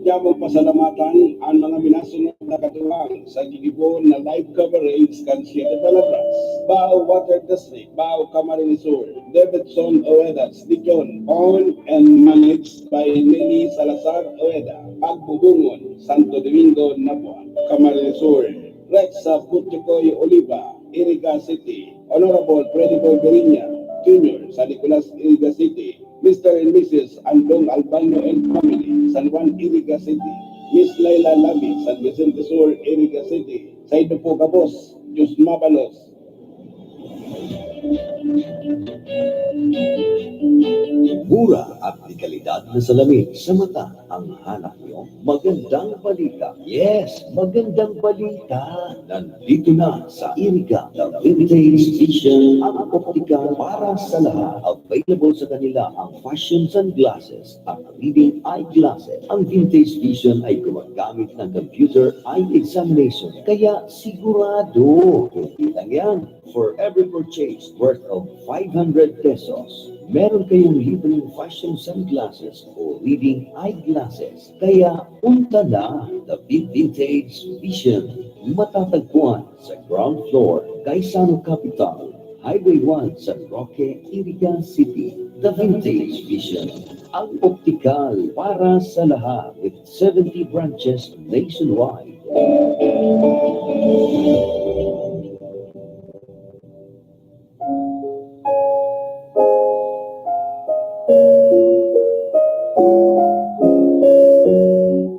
Gwapo pasalamatan an mga minasunod na katuwang sa gigibohon na live coverage kan Siete Palabras, Bao Water District, Bao Camarines Sur, Davidson Ojeda, Dijon, owned and managed by Nelly Salazar Ojeda, Pagbubungon, Santo Domingo, Napoa, Camarines Sur, Rex Butchokoy Oliva, Iriga City, Honorable Freddy Boy Berinya Junior, San Nicolas, Iriga City, Mister and Missus Andong Albano and family, San Juan, Iriga City, Miss Laila Labi, San Vicente Sur, Iriga City. Saindo po gabos, Diyos mabalos. Mura at dekalidad na salamin sa mata ang hanap niyo? Magandang balita. Yes, magandang balita. Nandito na sa Iriga, the Vintage Vision, ang optika para sa lahat. Available sa kanila ang fashion sunglasses at reading eyeglasses. Ang Vintage Vision ay gumagamit ng computer eye examination, kaya sigurado, hindi lang yan. For every purchase worth of five hundred pesos, meron kayong libreng fashion sunglasses o reading eyeglasses. Kaya punta na, the Vintage Vision. Matatagpuan sa ground floor, Gaisano Capital, Highway one, San Roque, Iriga City. The Vintage Vision, ang optikal para sa lahat, with seventy branches nationwide.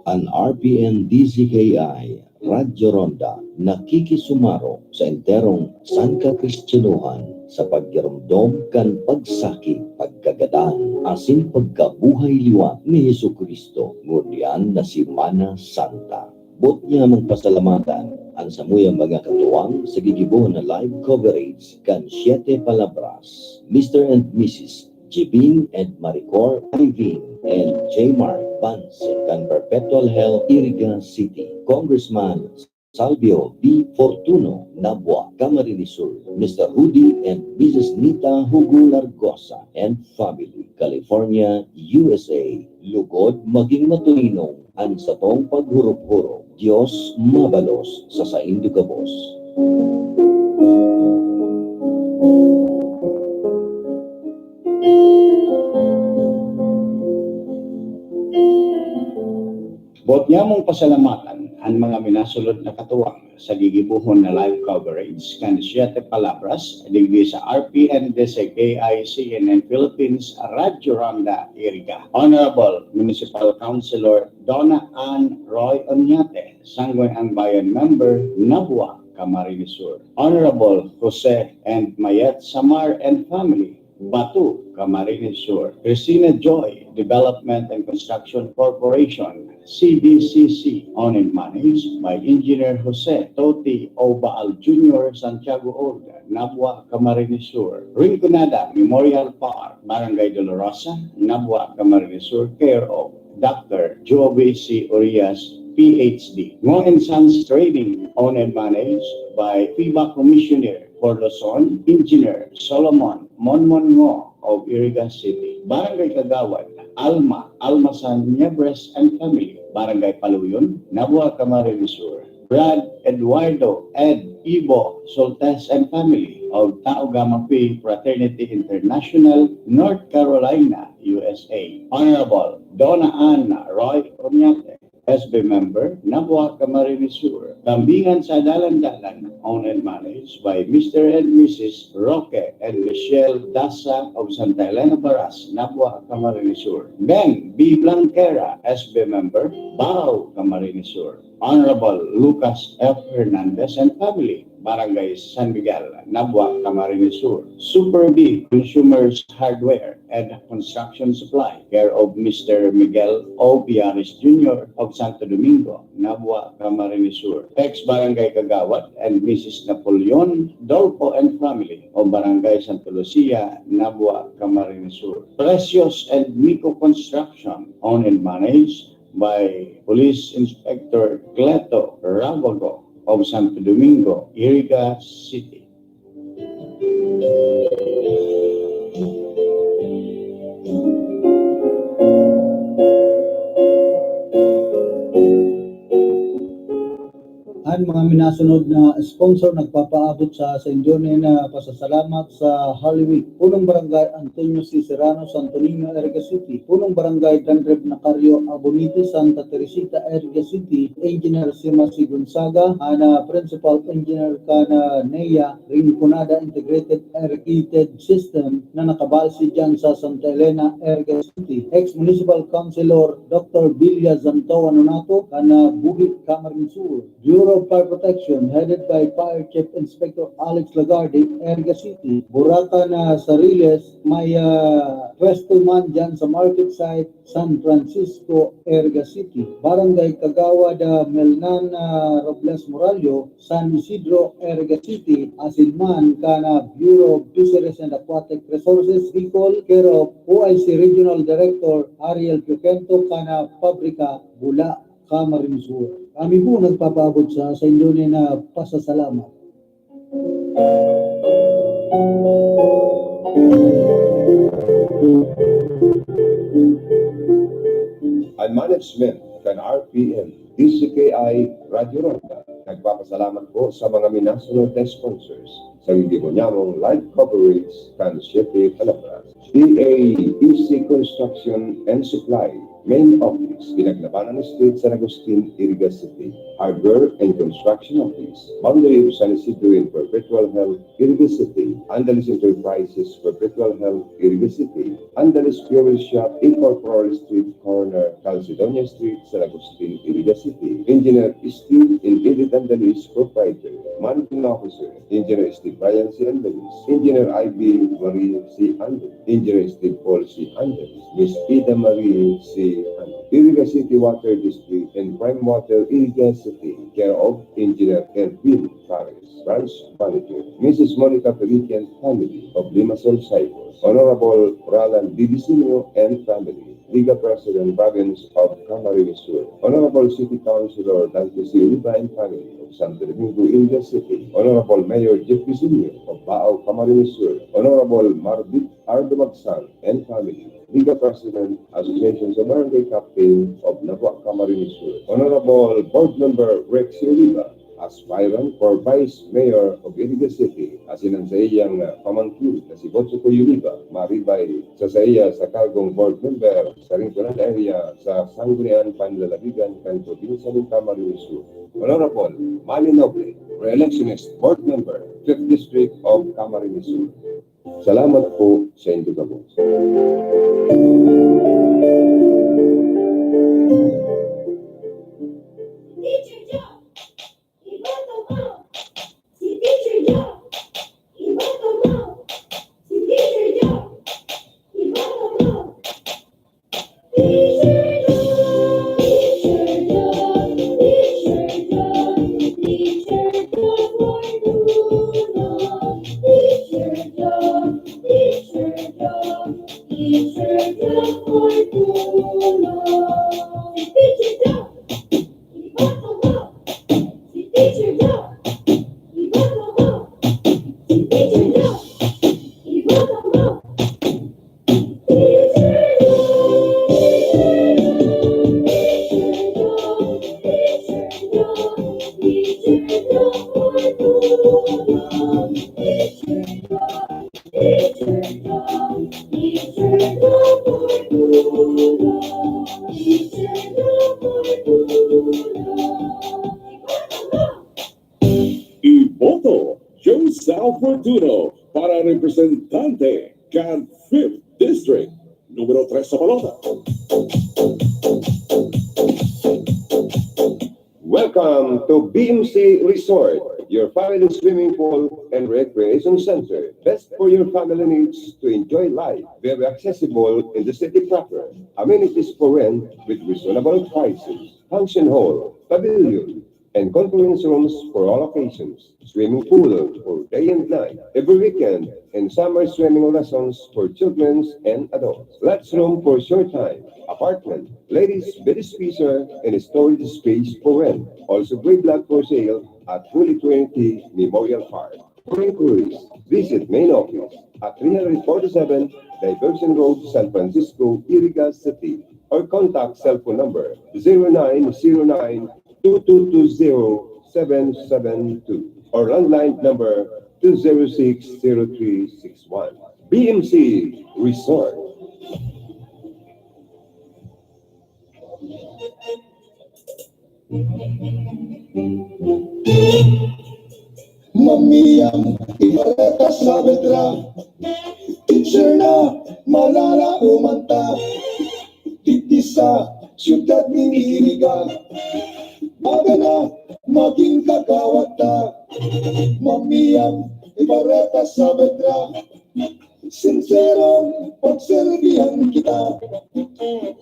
An R P N D Z K I, Radyo Ronda, nakikisumaro sa enterong sangkakristiyanohan sa paggiromdom kan pagsakit, pagkagadan, asin pagkabuhay liwat ni Jesu-Cristo ngunyan na Semana Santa. Boot niya magpasalamatan an samuyang mga katuwang sa gigibohon na live coverage kan Siete Palabras, Mister and Missus Jibin and Maricor Irene and J Mark Banse kan Perpetual Hell, Iriga City, Congressman Salvio V Fortuno, Nabua, Camarines Sur, Mister Rudy and Missus Nita Hugo Largosa and family, California, U S A. Lugod magin matoninong an satong paghurup-hurup. Dios mabalos sa saindo gabos. Boot niya mong pasalamatan an mga minasunod na katuwang sa gigibohon na live coverage kan Siete Palabras digdi sa R P N D Z K I C N N Philippines, Radyo Ronda, Iriga. Honorable Municipal Councilor Donna Ann Roy Oñate, Sangguniang Bayan Member, Nabua, Camarines Sur. Honorable Jose and Mayet Samar and family, Batu, Camarines Sur. Christina Joy, Development and Construction Corporation, C D C C, owned and managed by Engineer Jose Toti O Baal Junior, Santiago Old, Nabua, Camarines Sur. Rinconada Memorial Park, Barangay Dolorosa, Nabua, Camarines Sur, care of Doctor Joby C. Urias, P H D. Ngo and Sons Trading, owned and managed by FIBA Commissioner for Luzon, Engineer Solomon Monmon Ngo of Iriga City. Barangay Kagawad, Alma, Almasan Niebres and family. Barangay Paluyon, Nabua, Camarines Sur. Brad Eduardo, Ed, Ibo, Soltes and family of Tau Gamma Phi Fraternity International, North Carolina, U S A. Honorable Donna Ann Roy Oñate, S B member, Nabua, Camarines Sur. Kambingan sa Dalan-Dalan, owned and managed by Mister and Missus Roque and Michelle Dasa of Santa Elena Baras, Nabua, Camarines Sur. Ben B. Blanquera, S B member, Bao, Camarines Sur. Honorable Lucas F. Hernandez and family, Barangay San Miguel, Nabua, Camarines Sur. Super B Consumers Hardware and Construction Supply, care of Mister Miguel O. Biares Junior of Santo Domingo, Nabua, Camarines Sur. Ex Barangay Kagawad and Missus Napoleon Dolpo and family of Barangay Santa Lucia, Nabua, Camarines Sur. Precious and Miko Construction, owned and managed by Police Inspector Cleto Rabago of Santo Domingo, Iriga City. An mga minasunod na sponsor nagpapaabot sa, sa inyo na pasasalamat sa Holy Week. Punong Barangay Antonio C. Serrano, Santo Niño, Iriga City. Punong Barangay Dandreb Nacario Abonite, Santa Teresita, Iriga City. Engineer Sima C. Gonzaga, ana Principal Engineer kan NEA, Rinconada Integrated Irrigated System na nakabalsi dyan sa Santa Elena, Iriga City. Ex-Municipal Councilor Doctor Bilya Zantawa Nonato, kan Buhit, Camarines Sur. Bureau of Protection, headed by Fire Chief Inspector Alex Lagarde, Iriga City. Burakan na sa Riles, may, ah, pwesto man dyan sa market site, San Francisco, Iriga City. Barangay Kagawad, ah, Melnan, ah, Robles Morallo, San Isidro, Iriga City, asin man kan, ah, Bureau of Fisheries and Aquatic Resources, Bicol, care of O I C Regional Director Ariel Piocento, kan, ah, Pabrika, Bula, Camarines Sur. Kami po nagpapaabot sa, sa inyo ni na pasasalamat. Ang management kan R P M, D Z K I, Radyo Ronda, nagpapasalamat po sa mga minasunod na sponsors sa ginibo nyamong live coverage kan Siete Palabras. D A E C Construction and Supply, Main Office, Pinaglabanan Street, San Agustin, Iriga City. Hardware and Construction Office, Boundary of San Isidro in Perpetual Health, Iriga City. Andalis Enterprises, Perpetual Health, Iriga City. Andalis Fuel Shop, Incorporated Street Corner, Calcedonia Street, San Agustin, Iriga City. Engineer Steve and Edith Andalis, Proprietor. Managing Officer, Engineer Steve Brian C. Andalis, Engineer Ivy Marie C. Andalis, Engineer Steve Paul C. Andalis, Miss Ida Marie C. Andalis. Iriga City Water District and Prime Water, Iriga City, care of Engineer Erwin Fares, Branch Manager, Missus Monica Perique and family of Limassol, Cyprus, Honorable Ralan Divisinio and family, Liga President, Province of Camarines Sur, Honorable City Councilor Dante C. Oliva and family of Santo Domingo, Iriga City, Honorable Mayor Jeffrey Sinio of Baao, Camarines Sur, Honorable Marbit R. Dumagsan and family, Liga President, Association sa Barangay Captain of Nabuac, Camarines Sur, Honorable Board Member Rex C. Oliva, aspirant for Vice Mayor of Iriga City, asin ang saiyang, ah, pamangkin na si Botso Coy Oliva, maribay sa saiya sa kargong board member sa Rinconan Area sa Sangguniang Panlalawigan kan Probinsya nin Camarines Sur, Honorable Manny Noble, re-electionist, board member, Fifth District of Camarines Sur. Salamat po sa indo gabos. Teacher Joe! Iboto mo si Teacher Joe. Iboto mo si Teacher Joe. Iboto mo. Teacher Joe, Teacher Joe, Teacher Joe, Teacher Joe for Bruno. Teacher Joe, Teacher Joe, Teacher Joe for Bruno. Teacher Joe. Iboto mo si Teacher Joe. Iboto mo si Teacher Joe. Iboto mo. Teacher Joe, Teacher Joe, Teacher Joe, Teacher Joe, Teacher Joe for tulong. Teacher Joe. Iboto Joseph Fortuno para representante kan Fifth District, numero tres sa balota. Welcome to B M C Resort, your family swimming pool and recreation center. Best for your family needs to enjoy life. Very accessible in the city proper. Amenities for rent with reasonable prices. Function hall, pavilion, and conference rooms for all occasions. Swimming pool for day and night, every weekend, and summer swimming lessons for children and adults. Lots room for short time, apartment, ladies bed spacer, and storage space for rent. Also, gray block for sale at Holy Trinity Memorial Park. For inquiries, visit main office at three hundred forty-seven Diversion Road, San Francisco, Iriga City, or contact cellphone number zero nine zero nine two two two zero seven seven two or landline number two zero six zero three six one. B M C Resort. Mamiyan, ibareta sa betra. Teacher na, malalaoman ta. Digdi sa siyudad nin Iriga. Magana, maging kagawad ta. Mamiyan, ibareta sa Vedra, sinserong pagserbihan kita.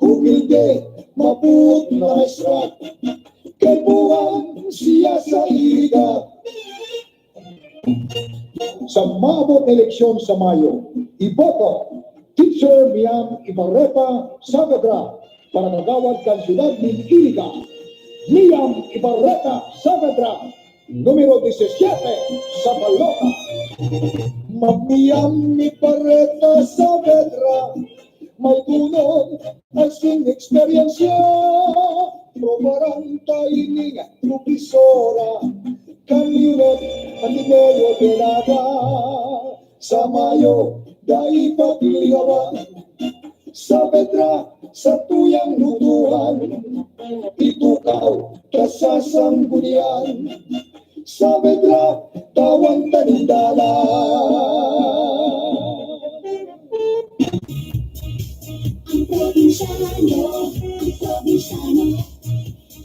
Humilde, mabuot na maestra, kaipuhan siya sa Iriga. Sa maabot na eleksyon sa Mayo, iboto Teacher Miam Ibarreta Saavedra para kagawad kan siyudad nin Iriga. Miam Ibarreta Saavedra, numero disisiete sa balota. Mamiam Ibarreta Saavedra, may dunong asin eksperyensya. Probarang ta ining profesora kan UNED Ateneo de Naga. Sa Mayo, dai paglingawan. Saavedra, satuyang lutuhan, itukaw ta sa sanggunian. Saavedra, tawan ta nin dalan. Ang probinsyano, ang probinsyano,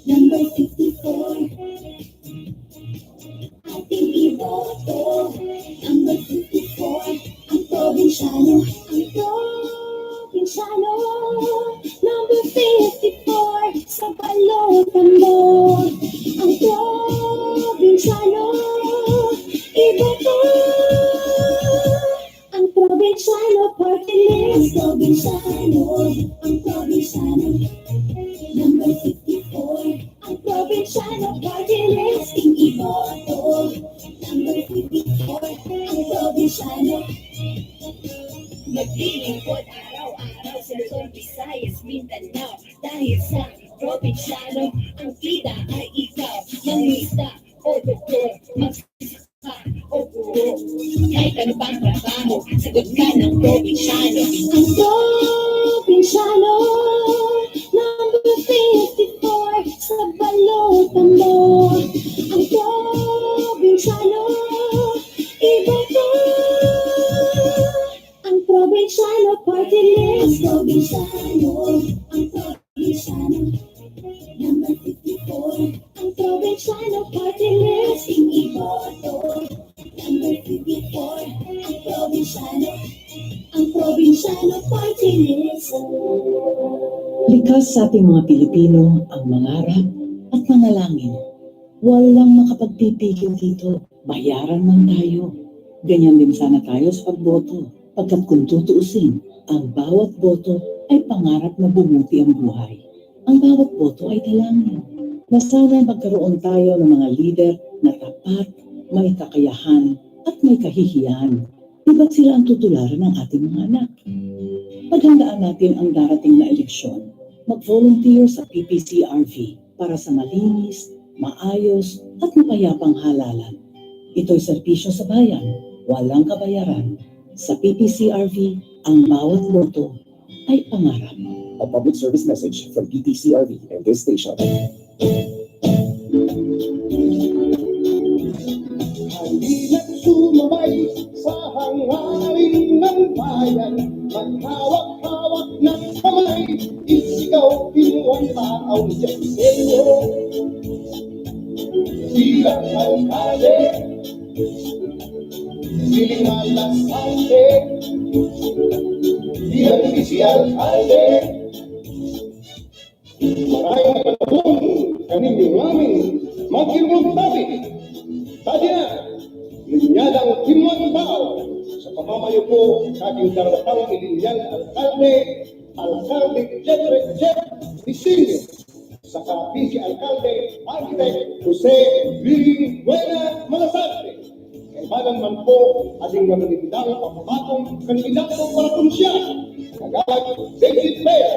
number fifty-four. Ating iboto, number fifty-four. Ang probinsyano, ang probinsyano, number fifty-four. Sa balotan mo, ang probinsyano, iboto. Ang probinsyano party list, probinsyano, ang probinsyano, number fifty-four. Ang probinsyano party list, iboto. Number fifty-four, ang probinsyano. Maglilingkod araw-araw sa Luzon, Visayas, Mindanao. Dahil sa probinsyano, ang tida ay ikaw. Mangisda o doktor, magsasaka o guro. Kahit ano pang trabaho, sagot ka ng probinsyano. Ang probinsyano, number fifty-four, sa balotan mo. Ang probinsyano, iboto. Ang probinsyano party list, probinsyano, ang probinsyano, number fifty-four. Ang probinsyano party list, iboto. Number fifty-four, ang probinsyano, ang probinsyano party list. Likas sa ating mga Pilipino ang mangarap at manalangin. Walang makapagpipigil dito. Bayaran man tayo. Ganyan din sana tayo sa pagboto. Pagkat kung tutuusin, ang bawat boto ay pangarap na bumuti ang buhay. Ang bawat boto ay dalangin na sana magkaroon tayo ng mga lider na tapat, may kakayahan, at may kahihiyan. Iba't sila ang tutularan ng ating mga anak. Paghandaan natin ang darating na eleksyon. Mag-volunteer sa P P C R V para sa malinis, maayos, at mapayapang halalan. Ito'y serbisyo sa bayan, walang kabayaran. Sa P P C R V, ang bawat boto ay pangarap. A public service message from P P C R V and this station. Halina't sumabay sa hangarin ng bayan, maghawak-hawak ng kamay, isigaw, Pinuan pa ang Diosero. Bilang alkalde, siling malasante, bilang isi alkalde, maray na panahon kaninyo ngamin magkirumog tabi. Tadi na, linyadang Pinuan tao sa pamamayo po sa ating karampang ilinyang alkalde, Alkalde Jeffrey Jeff Diseño, saka Vice Alkalde Architect Jose Willy Buena Malasarte. Kaibanan man po ating mamalindang pagpapatong kandidato para kunsya, Kagawad David Bea,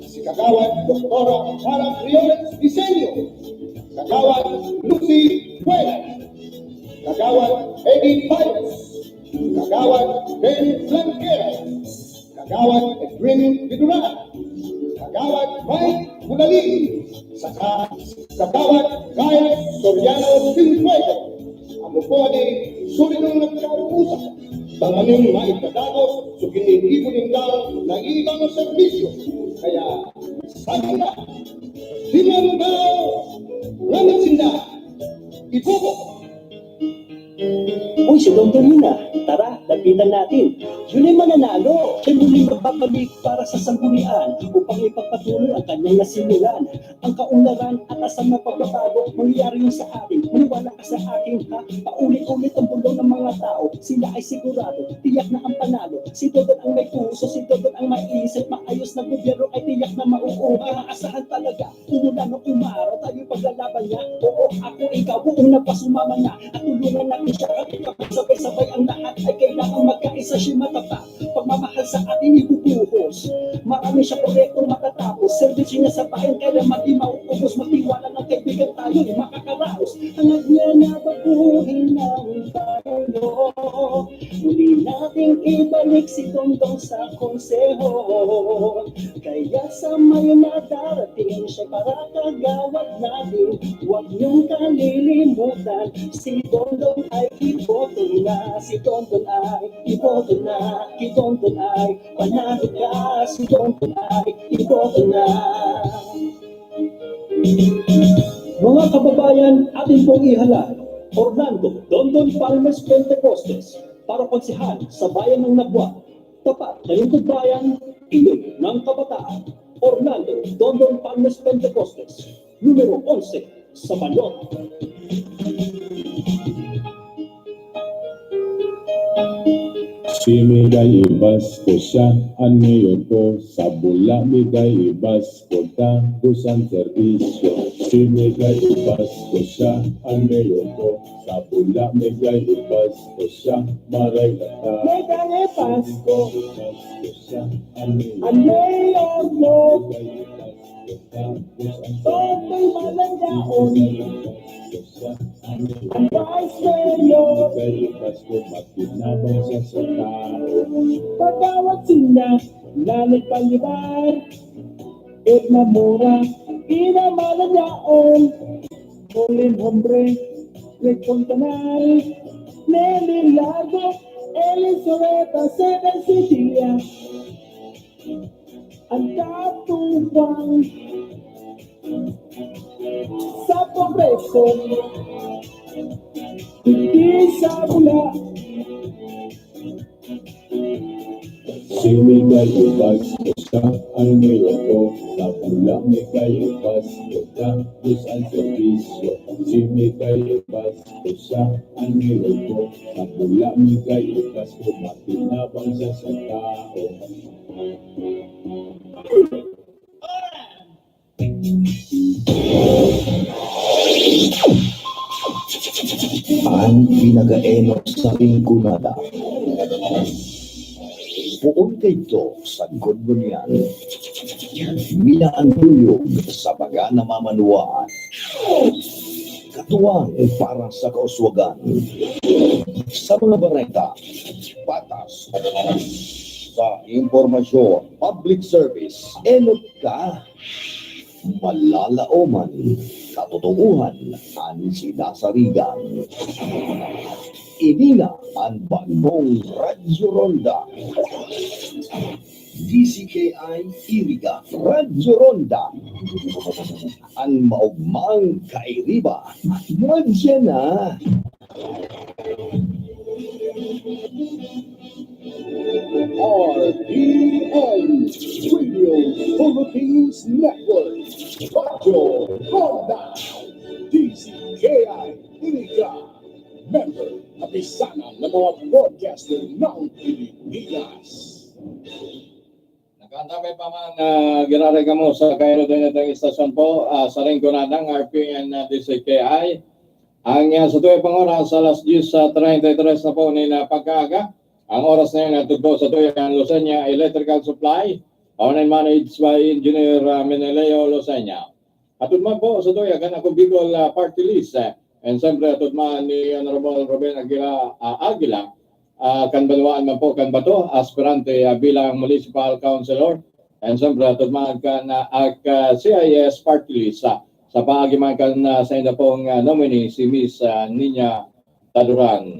si Kagawad Doktora Farah Briones Diseño, Kagawad Lucy Buena, Kagawad Eddie Payos, Kagawad Ben Blanquera, Kagawad Edwin Vidura, Kagawad Mike Bulali, saka Kagawad Kyle Soriano Sinfuego. Amo po ni solidong nagkaupusan tanganing maipadagot sa ginigibo nindang naibang serbisyo. Kaya, sabi na, di man daw, ngamit sinda, Kita natin, yun ay mananalo. Siya muling magbabalik para sa sanggunian upang ipagpatuloy ang kanyang nasimulan. Ang kaunlaran at asal na pagbabago, mangyayari yun sa atin. Maniwala ka sa akin, ha? Paulit-ulit ang bulong ng mga tao. Sila ay sigurado, tiyak na ang panalo. Si Dodon ang may puso, si Dodon ang maiisip. Maayos na gobyerno ay tiyak na mauunga. Aasahan talaga, umulan o umaraw, tayo'y paglalaban niya. Oo, ako, ikaw, buong nagpasumama na. At tulungan natin siya, kapit-kapit, sabay-sabay ang lahat ay kailangan magkaisa, siya matapat. Pagmamahal sa atin ibubuhos. Marami siya proyektong matatapos. Serbisyo niya sa bayan, kaya magdi mauubos. Magtiwala ng kaibigan, tayo'y makakaraos. Hangad niya na baguhin ang bayan. Muli nating ibalik si Dodon sa konseho. Kaya sa Mayo na darating, siya para kagawad natin. Huwag niyong kalilimutan, si Dodon ay iboto na. Si Dodon ay iboto na. Si Dodon ay panalo ka. Si Dodon ay iboto na. Mga kababayan, atin pong ihalal, Orlando Dodon Palmes Pentecostes, para konsehal sa bayan ng Nabua. Tapat na lingkod bayan, ilog ng kabataan. Orlando Dodon Palmes Pentecostes, numero onse sa balot. Si Miguel Ibasco siya, an mayor ko. Sa Bula, Miguel Ibasco, dagos an serbisyo. Si Miguel Ibasco siya, an mayor ko. Sa Bula, Miguel Ibasco siya, maray na ta. Miguel Ibasco. Ibasco siya, an mayor. An mayor ko. Miguel Ibasco, dagos an serbisyo. Totoy malanyaon. An Vice Mayor. Kay Pasko, makinabang siya sa tao. Pagawat sinda, Nanay Palibar, Edna Mora, Ina Malanyaon, Colin Hombre, Greg Fontanal, Nelly Largo, Elizabeth Aceves Cecilia. Ang katubang sa progreso, hindi sa bula. Si Miguel Ibasco siya, ang mayor ko. Sa Bula, Miguel Ibasco, dagos an serbisyo. Si Miguel Ibasco siya, ang mayor ko. Sa Bula, Miguel Ibasco, makinabang siya sa tao. An pinakaenot sa Rinconada. Poon kaidto sagkod ngunyan. Mina an tuyog sa mga namamanwaan. Katuwang para sa kauswagan. Sa mga bareta, patas. Sa impormasyon, public service, enot ka, malalaoman, katotoohan an sinasarigan. Ini na an bagong Radyo Ronda. D C K I Iriga, Radyo Ronda. An maogmang kairiba, madya na. R P N Radio Philippines Network, Radyo Ronda, D C K I Iriga, member, kapisanan ng mga broadcaster ng Pilipinas. Nakaantabay pa man na giraray kamo sa kainot-inot na istasyon po, ah, sa Rinconada, ang R P N na D C K I. Ang, ah, sa tuyang pang oras, alas diyes treinta y tres na po nin, ah, pagkaaga. Ang oras na yan, hatod po sa tuyang Lucena Electrical Supply, owned and managed by Engineer, ah, Meneleo Lucena. Hatod man po sa tuyang kan Ako Bicol, ah, Party List, eh. And siyempre, hatod man ni Honorable Ruben Aguila, ah, Aguila, ah, kan banwaan man po kan Bato, aspirante, ah, bilang municipal councilor. And siyempre, hatod man kan, ah, ak-, ah, C I S Party List, ah, sa paagi man kan, ah, sainda pong, ah, nominee, si Miss, ah, Nina Taduran.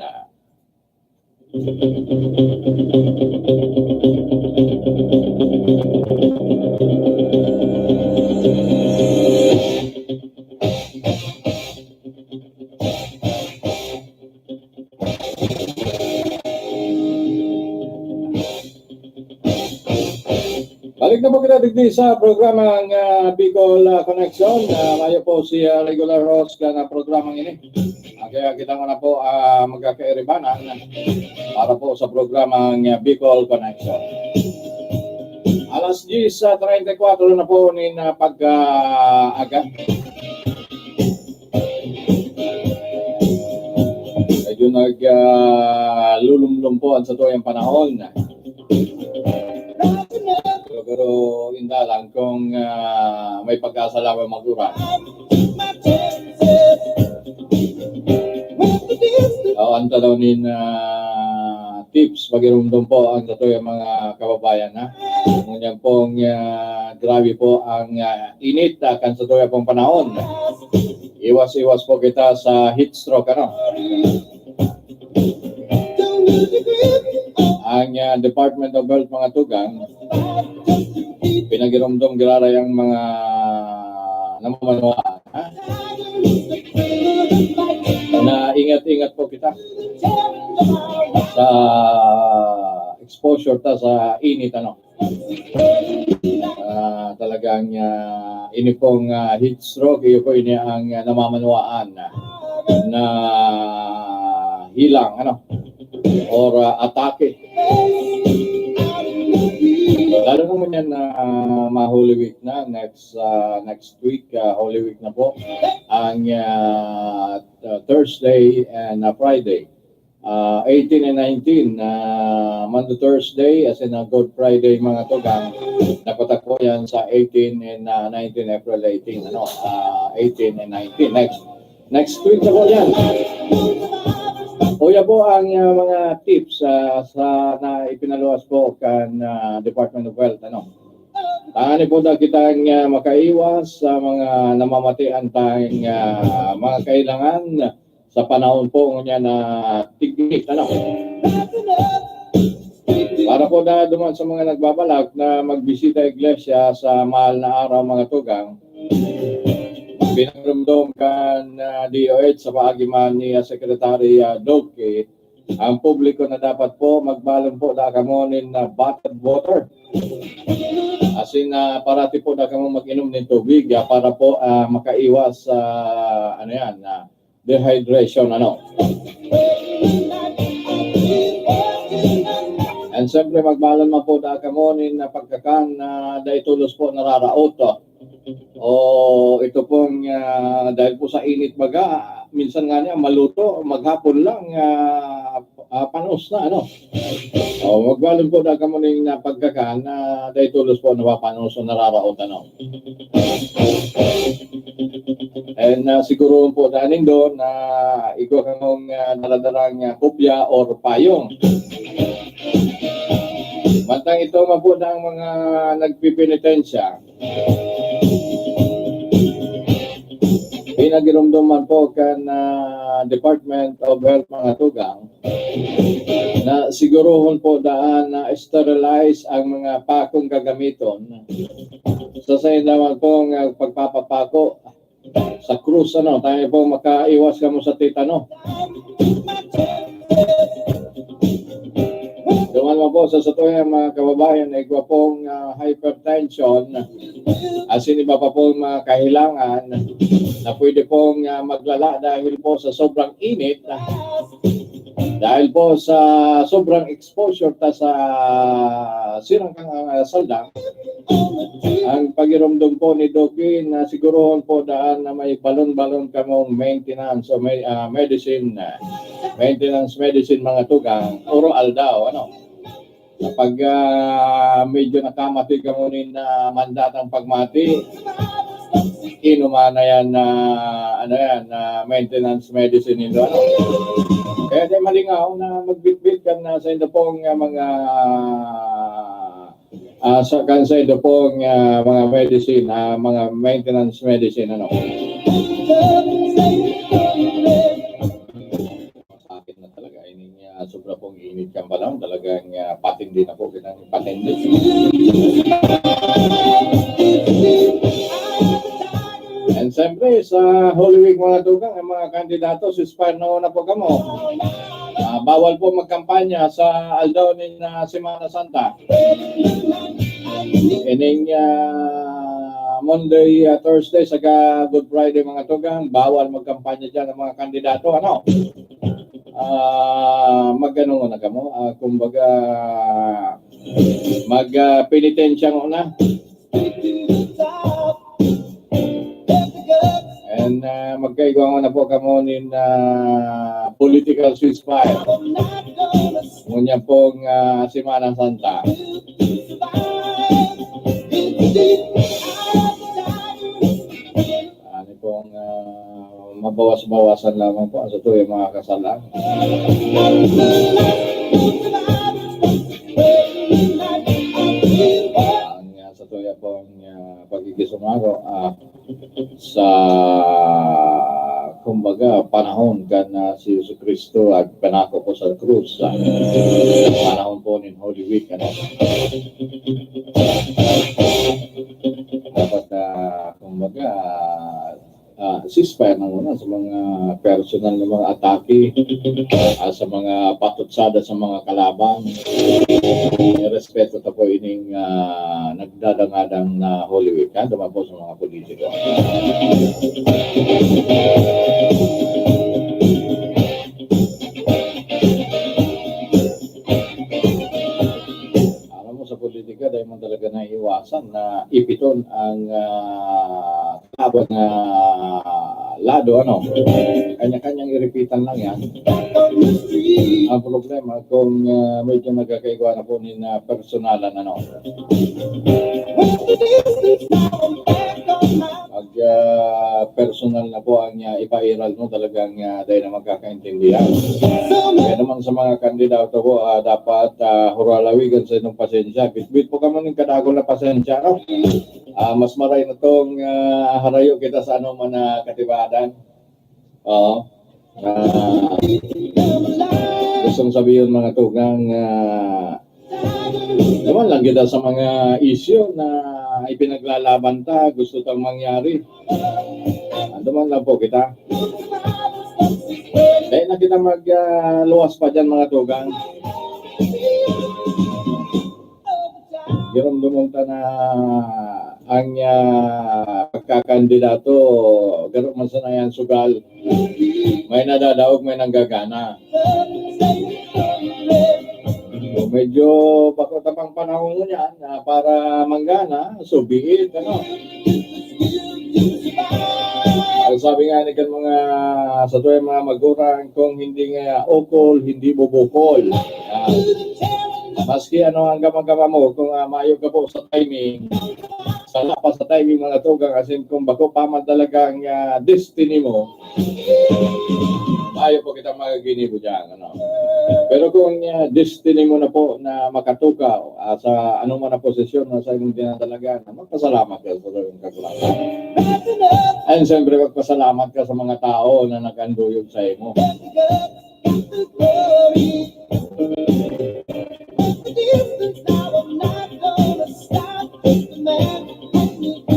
Balik na po kita digdi sa programang, ah, Bicol, ah, Connection. Ah, mayo po si, ah, regular host kan, ah, programang ini. Ah, kaya kita muna po, ah, magkakairibanan para po sa programang, ah, Bicol Connection. Alas diyes treinta y cuatro na po nin, ah, pag, ah, aga. Medyo nag, ah, lulumlum po ang satuyang panahon. Pero, pero inda lang kung, ah, may pag-asa lamang mag-uran. O, ang tanaw nin, ah, tips, magirumdom po ang satuyang mga kababayan, ha? Ngunyan pong, ah, grabe po ang, ah, init, ah, kan satuya pong panahon. Iwas-iwas po kita sa heat stroke, ano? Ang, ah, Department of Health, mga tugang, pinagiromdom giraray ang mga namamanwaan, ha? Na ingat-ingat po kita sa exposure ta sa init, ano. Ah, talagang, ah, ini pong, ah, heat stroke, iyo po ini ang, ah, namamanwaan na hilang, ano, or, ah, atake. Lalo naman yan na, ah, ma-Holy Week na, next, ah, next week, ah, Holy Week na po, ang, ah, Thursday and, ah, Friday. Ah, eighteen and nineteen, ah, Monday, Thursday, as in, ah, Good Friday, mga tugang. Napatak po yan sa eighteen and, ah, nineteen, April eighteen, ano, ah, eighteen and nineteen. Next, next week na po yan. Uya po ang, ah, mga tips, ah, sa, na ipinaluwas po kan, ah, Department of Health, ano. Tangani po na kitang, ah, makaiwas sa mga namamatian tang, ah, mga kailangan sa panahon po ngunyan na tig-init, ano. Para po na duman sa mga nagbabalak na magbisita iglesia sa mahal na araw, mga tugang, pinarumdom kan, ah, D O H sa paagi man ni, ah, Secretary, ah, Duque, ang publiko na dapat po magbalon po da kamo nin, ah, bottled water. As in, ah, parati po da kamo mag-inom nin tubig, ah, para po, ah, makaiwas sa, ano yan, ah, dehydration, ano. And siyempre, magbalon man po da kamo nin, ah, pagkakan na dai tolos po nararaot, oh. O ito pong, ah, dahil po sa init baga, minsan nga niya maluto, maghapon lang, ah, ah, panos na, ano. O, magbalon po da kamo nin, ah, pagkakan na dai tolos po napapanos o nararaot, ano. And, ah, siguro po da nindo na igwa kamong, ah, daradarang, ah, kopya or payong. Mantang ito man po na ang mga nagpipinitensya, pinagirumdom man po kan, ah, Department of Health, mga tugang, na sigurohon po daan na sterilize ang mga pakong gagamiton sa sain lamang pong, ah, pagpapapako sa krus, ano, tayo po makaiwas kamo sa tetano. Duman mo po sa satuyang mga kababayan na igwa pong, ah, hypertension, asin iba pa pong mga kahilangan na pwede pong, ah, maglala dahil po sa sobrang init, dahil po sa sobrang exposure ta sa sirang kang, ah, saldang. Ang pagiromdom po ni Doc Queen, na sigurohon po daan na may balon-balon kamong maintenance o may, ah, medicine, ah, maintenance medicine, mga tugang, oro aldaw, ano. Kapag, ah, medyo nakamati kamo nin, ah, mandatang pagmati, inuman na yan na, ano yan, na maintenance medicine nindo, ano. Kaya di malingaw na magbitbit kan, ah, sa indo pong, ah, mga, ah, sa, kan sa indo pong, ah, mga medicine, ah, mga maintenance medicine, ano. Sa akin na talaga, ini nga sobra pong init kan panahon, talagang, ah, patindi na po, kitang patindi. And siyempre, sa Holy Week, mga tugang, ang mga kandidato, ceasefire na una po kamo. Ah, bawal po magkampanya sa aldaw nin, ah, Semana Santa. Ining, ah, Monday, ah, Thursday, saka Good Friday, mga tugang, bawal magkampanya dyan ang mga kandidato, ano? Ah, mag-ano na kamo, ah, kumbaga, mag, ah, penitensya muna. And, ah, magkaigwa na po kamo nin, ah, political ceasefire. Ngunyan pong, ah, Semana Santa. Ano pong, ah, mabawas-bawasan lamang po ang sa tuwing mga kasalan. Ang, ah, sa tuya pong, ah, pagkikisumaro, ah, sa, kumbaga, panahon kan, ah, si Jesu Cristo at panako po sa krus, ah, panahon po nin Holy Week, ano? Dapat, ah, kumbaga, ah, ceasefire na muna sa mga personal na mga atake, ah, sa mga patutsada sa mga kalaban. Respeto ta po ining, ah, nagdadangadang na Holy Week, ha? Duman po sa mga politiko. Alam mo, sa politika, dahil man talaga naiiwasan na ipiton ang, ah, laban na lado, ano? Kanya-kanyang iripitan lang yan. Ang problema, kung, ah, medyo nagkakaigwa na po nin, ah, personalan, ano? Pag, ah, personal na po ang, ah, ipairal mo, talagang, ah, dahil na magkakaintindihan. Kaya naman sa mga kandidato po, ah, dapat, ah, huralawigan sa inyong pasensya. Bitbit po kamo nin kadagol na pasensya, no? Ah, mas maray na tong, ah, harayo kita sa anoman na katibadan. Oo. Ah, gustong sabihin, mga tugang, ah, naman lang kita sa mga isyu na ipinaglalaban ta, gusto tang mangyari. Ando man lang po kita. Dahil na kita mag, ah, luwas pa dyan, mga tugang. Giromdomon ta na ang, ah, pagkakandidato, garo man sana yan sugal. May nadadaog, may nanggagana. So, medyo bako ta pang panahon ngunyan, ah, para manggana, so be it, ano? Ang sabi nga ni kan mga, sa tuwing mga magurang, kung hindi nga ukol, hindi bubukol. Ah, maski ano ang gama-gama mo, kung, ah, mayo ka po sa timing, sala pa sa timing, mga tugang, asin kung bako pa man talaga ang, ah, destiny mo, mayo po kitang magaginibo dyan, ano. Pero kung, ah, destiny mo na po na makatukaw, ah, sa anong man na posisyon na sa imong dinadalagan, magpasalamat ka sa Dios, kagurang. And siyempre, magpasalamat ka sa mga tao na nag-anduyog sa imo.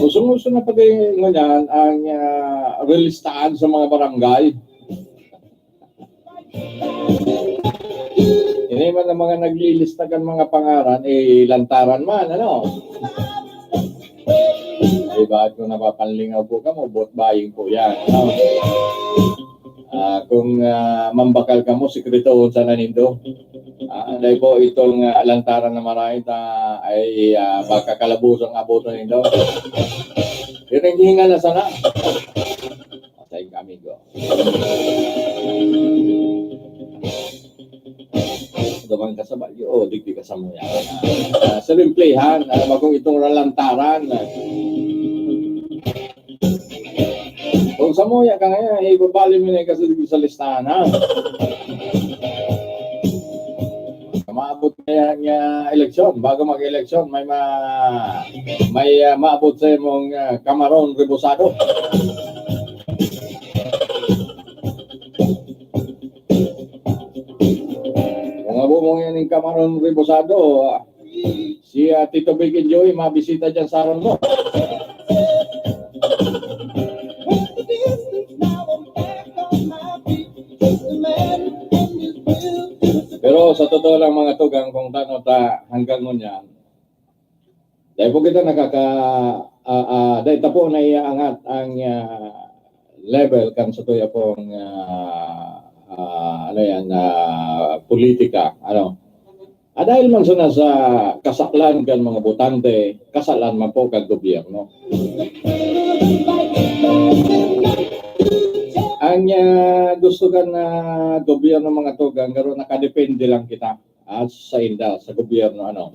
Usong-uso na pati ngunyan ang, ah, relistahan sa mga barangay. Ini man ang mga naglilista kan mga pangaran, eh, lantaran man, ano? Eh, bakit kung napapanlingaw po kamo, vote buying po yan, ano? Ah, kung, ah, mambakal kamo, sikretohon sana nindo. Ah, dahil po itong, ah, lantaran na maray ta ay, ah, baka kalabusang aboton nindo. Yun ang hinga na sana. Patay kami, go. Duman ka sa balyo, o digdi ka sa muya. Ah, sa limplihan, ah, bagong itong ralantaran. Kung sa muya ka ngayon, ibabali mo na yung kasunod sa listahan, ha? Maabot kaya nga eleksyon, bago mag-eleksyon, may ma-, may, ah, maabot sa imong, ah, kamaron rebusado. Kung abo mo yan yung kamaron rebusado, ah, si, ah, Tito Big and Joey, mabisita dyan sa aron mo. Pero sa totoo lang, mga tugang, kung tano ta hanggang ngunyan, Dai po kita nakaka, ah, ah, dai ta po naiaangat ang, ah, level kan satuya pong, ah, ah, ano yan, ah, politika, ano. Ah, dahil man sana sa kasalan kan mga botante, kasalan man po kan gobyerno. Ang, ah, gusto kan, ah, gobyerno, mga tugang, pero nakadepende lang kita, ah, sa inda, sa gobyerno, ano.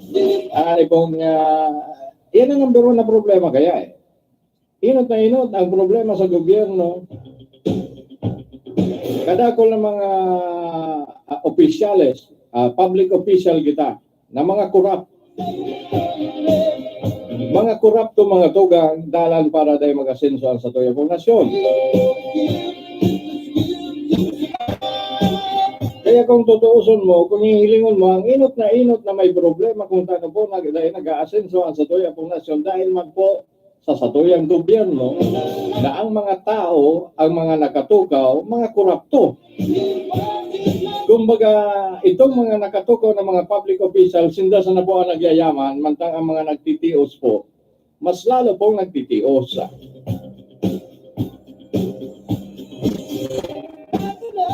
Ah, ibong, ah, yan ang number one na problema kaya, eh. Inot na inot ang problema sa gobyerno. Kadakol ng mga, ah, opisyales, ah, public official kita, na mga korap. Mga korapto, mga tugang, dalan para dai mag-asenso ang satuya pong nasyon. Kaya kung tutuuson mo, kung hihilingon mo, ang inot na inot na may problema kung tano po nag-, dai nag-aasenso ang satuya pong nasyon dahil man po sa satuyang gobyerno na ang mga tao, ang mga nakatukaw, mga korapto. Kumbaga, itong mga nakatukaw na mga public official, sinda sana po ang nagyayaman, mantang ang mga nagtitios po, mas lalo pong nagtitios.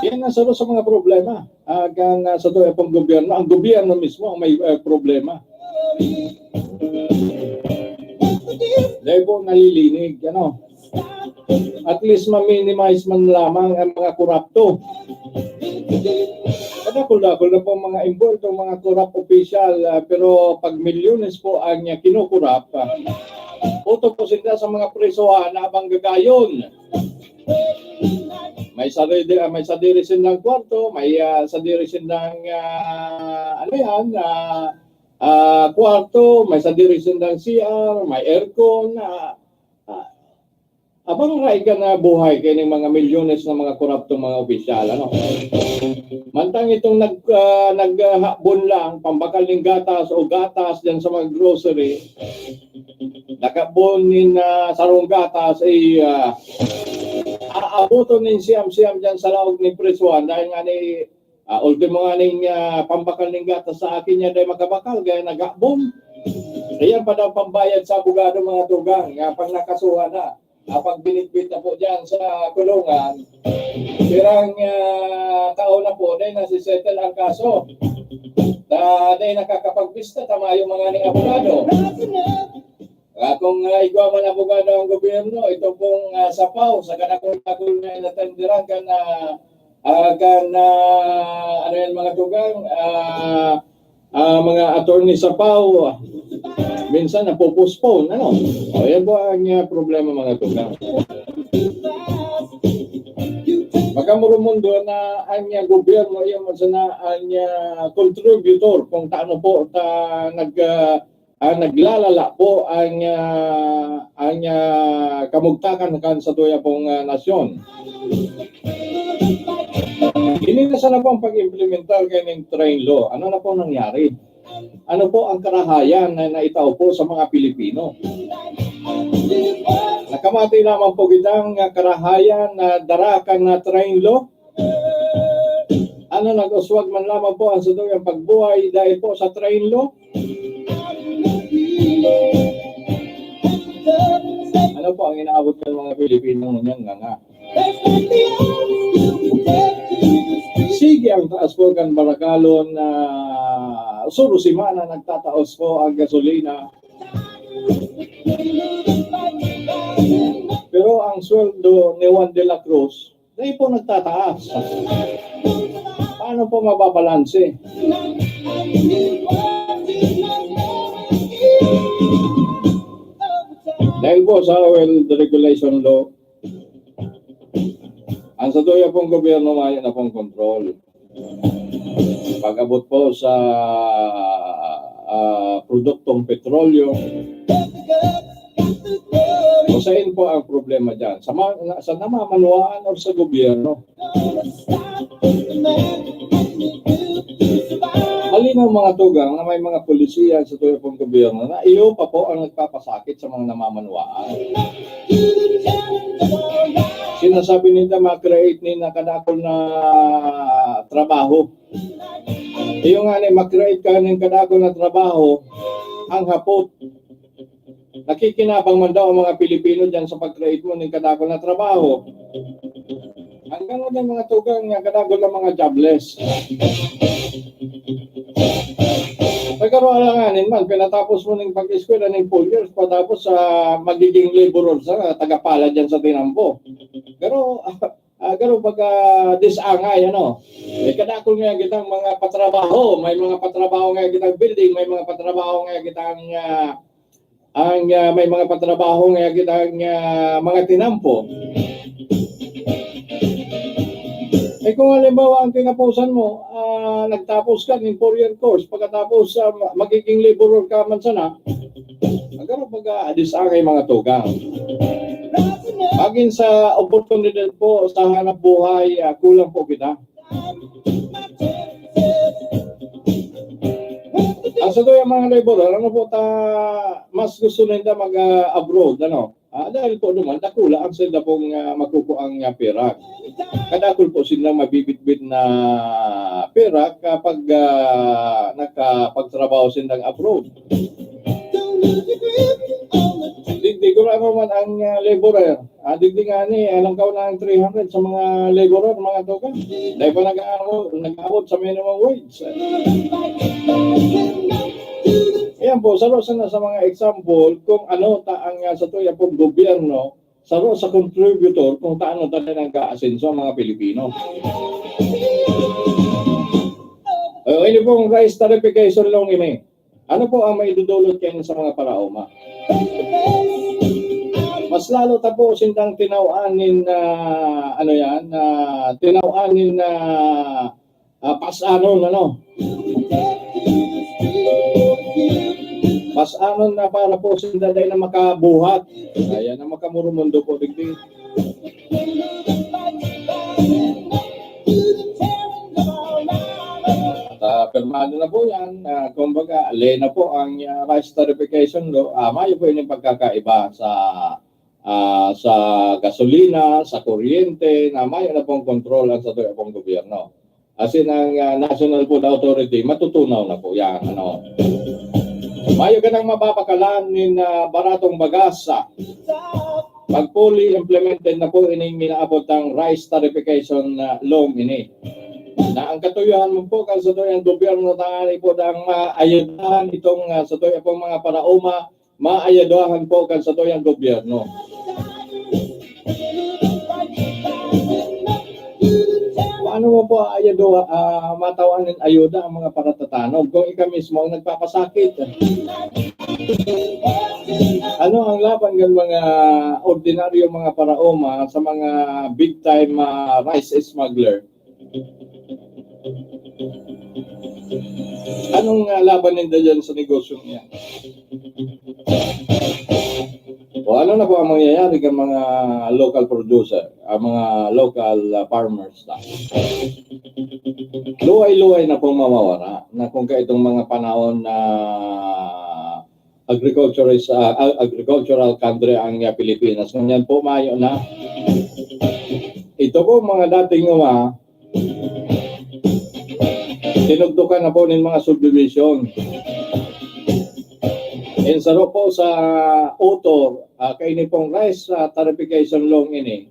Yan ang sarong sa mga problema. Ah, kan, ah, satuya pong gobyerno, ang gobyerno mismo ang may, ah, problema. Dahil po nalilinig, ano? At least ma-minimize man lamang ang mga korapto. Kadakul-dakul na po ang mga involved, ang mga korap opisyal, ah, pero pag milyones po ang, ah, kinukurap, ah, utok po sila sa mga presohan na abang gagayon. May sadiri, ah, may sadiri sindang kwarto, may, ah, sadiri sindang, ah, ano yan, ah, ah, kwarto, may sadiri sindang C R, may aircon, ah, ah, abang raig ka na buhay kaining mga milyones na mga koraptong mga opisyal, ano? Mantang itong nag-, ah, naghahabon lang, pambakal ning gatas o gatas diyan sa mga grocery, naghahabon nin, ah, sarong gatas, eh, ah, aaboton nin siyam-siyam diyan sa laog nin presohan dahil nga ni, ah, ultimo nga ning, ah, pambakal ning gatas sa akin niya dai makabakal, kaya naghahabon. Ayan pa daw pambayad sa abogado, mga tugang, nga pag nakasuhan na, ah, pag binitbit na po diyan sa kulungan, pirang, ah, taon na po, dai nasisettle ang kaso. Da, dai nakakapagbista, tama yung mga ning abogado. Ah, kung, ah, igwa man abogado ang gobyerno, ito pong, ah, sapaw, sa kadakul-dakul na inatenderan kan, ah, ah, kan, ah, ano yan, mga tugang, ah, ah, mga attorney sapaw, minsan napopostpone, ano? O, yan po ang, ah, problema, mga tugang. Pagkamurumundo na ang, ah, gobyerno, yan man sana ang, ah, contributor kung taano po ta nag, ah, ah, naglalala po ang, ah, ang, ah, kamugtakan kan satuya pong, ah, nasyon. Ini na sana po ang pag-implementar kaining train law. Ano na po nangyari? Ano po ang karahayan na naitao po sa mga Pilipino? Nakamati lamang po kitang, ah, karahayan na dara kan, ah, train law? Ano, nag-uswag man lamang po ang satuyang pagbuhay dahil po sa train law? Ano po ang inaabot ng mga Pilipino ngunyan, nga, nga? Sige ang taas po kan barakalon na suro semana nagtataos po ang gasolina. Pero ang sweldo ni Juan de la Cruz, dai po nagtataas. Paano po mababalanse? Dahil po sa oil deregulation law, ang satuya pong gobyerno mayo na pong kontrol. Pag-abot po sa, ah, produktong petrolyo, o sain po ang problema diyan? Sa ma-, na, sa namamanwaan o sa gobyerno? Malinaw, mga tugang, na may mga polisiya sa satuya pong gobyerno na iyo pa po ang nagpapasakit sa mga namamanwaan. Sinasabi ninda, ma-create ninda kadakol na trabaho. Iyo nga ni, ma-create ka ning kadakol na trabaho, ang hapot, Nakikinabang man daw ang mga Pilipino diyan sa pag-create mo ning kadakul na trabaho. Hanggang ngayon, mga tugang, nga kadakul na mga jobless. Pero alanganin man, pinatapos mo ning pag-eskwela ning four years, patapos sa magiging laborer sa tagapala diyan sa tinampo. Pero, ah, pero pagka disangay, ano, may kadakul nga kitang mga patrabaho, may mga patrabaho nga kitang building, may mga patrabaho nga kitang, ah, ang, ah, may mga patrabaho nga kitang, ah, mga tinampo. Eh, kung halimbawa ang kinapusan mo, ah, nagtapos ka ning four-year course, pagkatapos, ah, ma-, magiging laborer ka man sana, ang garo pag-aadis angay mga tugang. Magin sa oportunidad po sa hanap buhay, ah, kulang po kita. Ang sa tuya mga laborer, ano po ta, mas gusto ninda mag, ah, abroad, ano? Ah, dahil po naman, dakula ang sila pong, ah, makukuang, ah, pera. Kadakul po silang mabibitbit na pera kapag, ah, nakapagtrabaho silang abroad. Digdi ko lang naman ang, ah, laborer. Ah, digdi nga ni, alam ka na ang three hundred sa mga laborer, mga tugang. Dahil pa nag-aabot, nag-aabot sa minimum wage. Ayan po, saro sana sa mga example kung ano ta ang, ah, sa tuya pong gobyerno, saro sa contributor kung taano ta nag-aasenso ang mga Pilipino. Eh, ini pong rice tariffication law ini. Ano po ang maidudulot kayo sa mga paraoma? Mas lalo ta po sindang tinawan nin, ah, ano yan, ah, tinawan nin, ah, ah, pasanon, ano? Pasanon na para po sinda dahil na makabuhat. Ayan ang makamurumundo po, digdi. At, ah, pirmado na po yan. Ah, kumbaga, le na po ang, ah, rice tariffication law. Ah, mayo po yung pagkakaiba sa, ah, sa gasolina, sa kuryente, na mayo na pong kontrol ang sa tuya pong gobyerno. As in, ang, ah, National Food Authority, matutunaw na po yan, ano. Mayo ka nang mababakalan nin, ah, baratong bagas, ah. Pag fully implemented na po ining minaabot ang rice tariffication na law ini. Na ang katuyohan mo po, kan sa tuyang gobyerno, tangani po dang maayudahan itong, ah, sa tuyang pong mga paraoma, maayudahan po kan sa tuyang gobyerno. Paano mo po ayudo, ah, matawan nin ayuda ang mga paratatanog kung ika mismo ang nagpapasakit? Ano ang laban ng mga ordinaryo, mga paraoma sa mga big time, ah, rice smuggler? Anong, ah, laban ninda dyan sa negosyo niya? O ano na po ang mangyayari ng mga local producer, ang mga local, ah, farmers na? Luhay-luhay na pong mawawara na kung kaitong mga panahon na agriculturist, ah, ag-, agricultural country ang, ah, Pilipinas. Ngunyan po, mayo na. Ito po, mga dating uma, tinugtukan na po nin mga subdivision. In saro po sa author, ah, kaini pong rice, ah, tariffication law ini.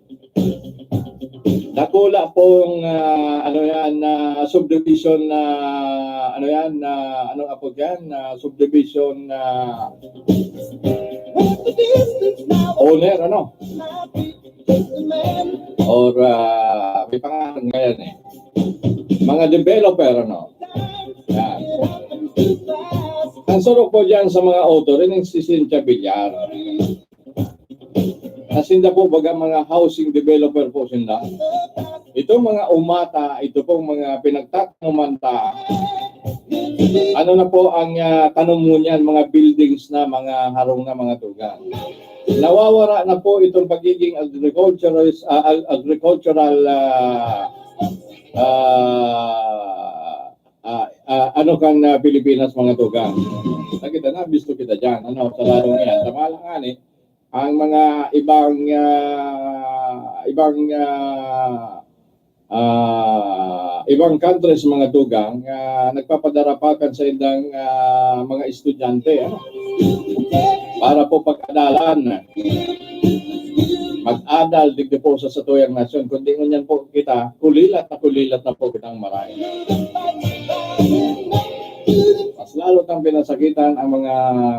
Dakula pong, ah, ano yan, ah, subdivision na, ano yan, na, anong apod yan? Na subdivision na owner, ano? Or, ah, may pangalan ngayon eh. Mga developer, ano? Yan. Ang surok po dyan sa mga author, yun yung si Cynthia Villar. Na sinda po, baga, mga housing developer po sinda. Ito mga umata, ito pong mga pinagtatanuman ta. Ano na po ang, ah, tanom mo niyan? Mga buildings na, mga harong na, mga tugang. Nawawara na po itong pagiging agriculturist, ah, ag-, agricultural, ah, ah, ah, ah, ano kan, ah, Pilipinas, mga tugang. Nakita na, bisto kita dyan. Ano, sa lalong yan. Tama lang, ani. Ang mga ibang, ah, ibang, ah, ah, ibang countries, mga tugang, ah, nagpapadarapakan sa indang, ah, mga estudyante, ano? para po pag-adalan. Mag-adal digdi po sa satuyang nasyon. Kundi ngunyan po kita, kulilat na kulilat na po kitang maray. Mas lalo tang pinasakitan ang mga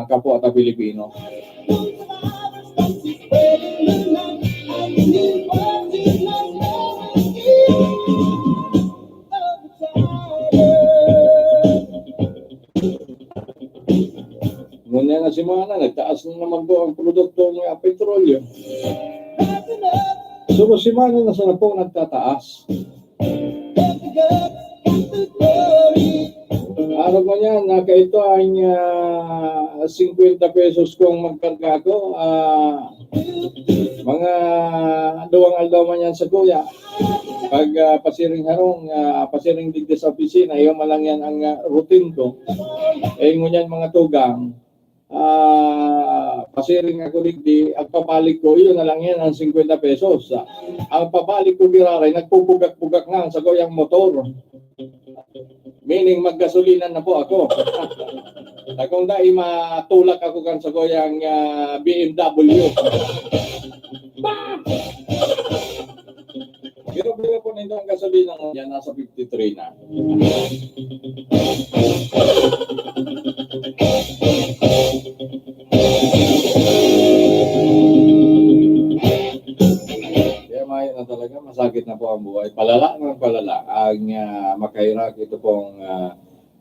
kapwa ta Pilipino. Ngunyan na semana, nagtaas na naman po ang produkto ng petrolyo. Sunod semana na sana po nagtataas. Araw man yan, nakaito ang ah, fifty pesos kung magkarga ako. Ah, mga duwang aldaw man yan sa kuya. Pag ah, pasiring harong, ah, pasiring digdi sa opisina, iyo man lang yan ang ah, routine ko. Eh, ngunyan mga tugang, ah, pasiring ako digdi, ang pabalik ko, iyo na lang yan, ang fifty pesos. Ang pabalik ko giraray, nagpupugak-pugak nga ang sagoyang motor. Meaning, maggasolina na po ako. Takong dai matulak ako kan sagoyang ah, B M W. Pero pero po nito ang gasolina ko yan, nasa fifty-three na. Kaya mayo na talaga, masakit na po ang buhay. Palala ng palala ang ah, makahirak ito pong ah,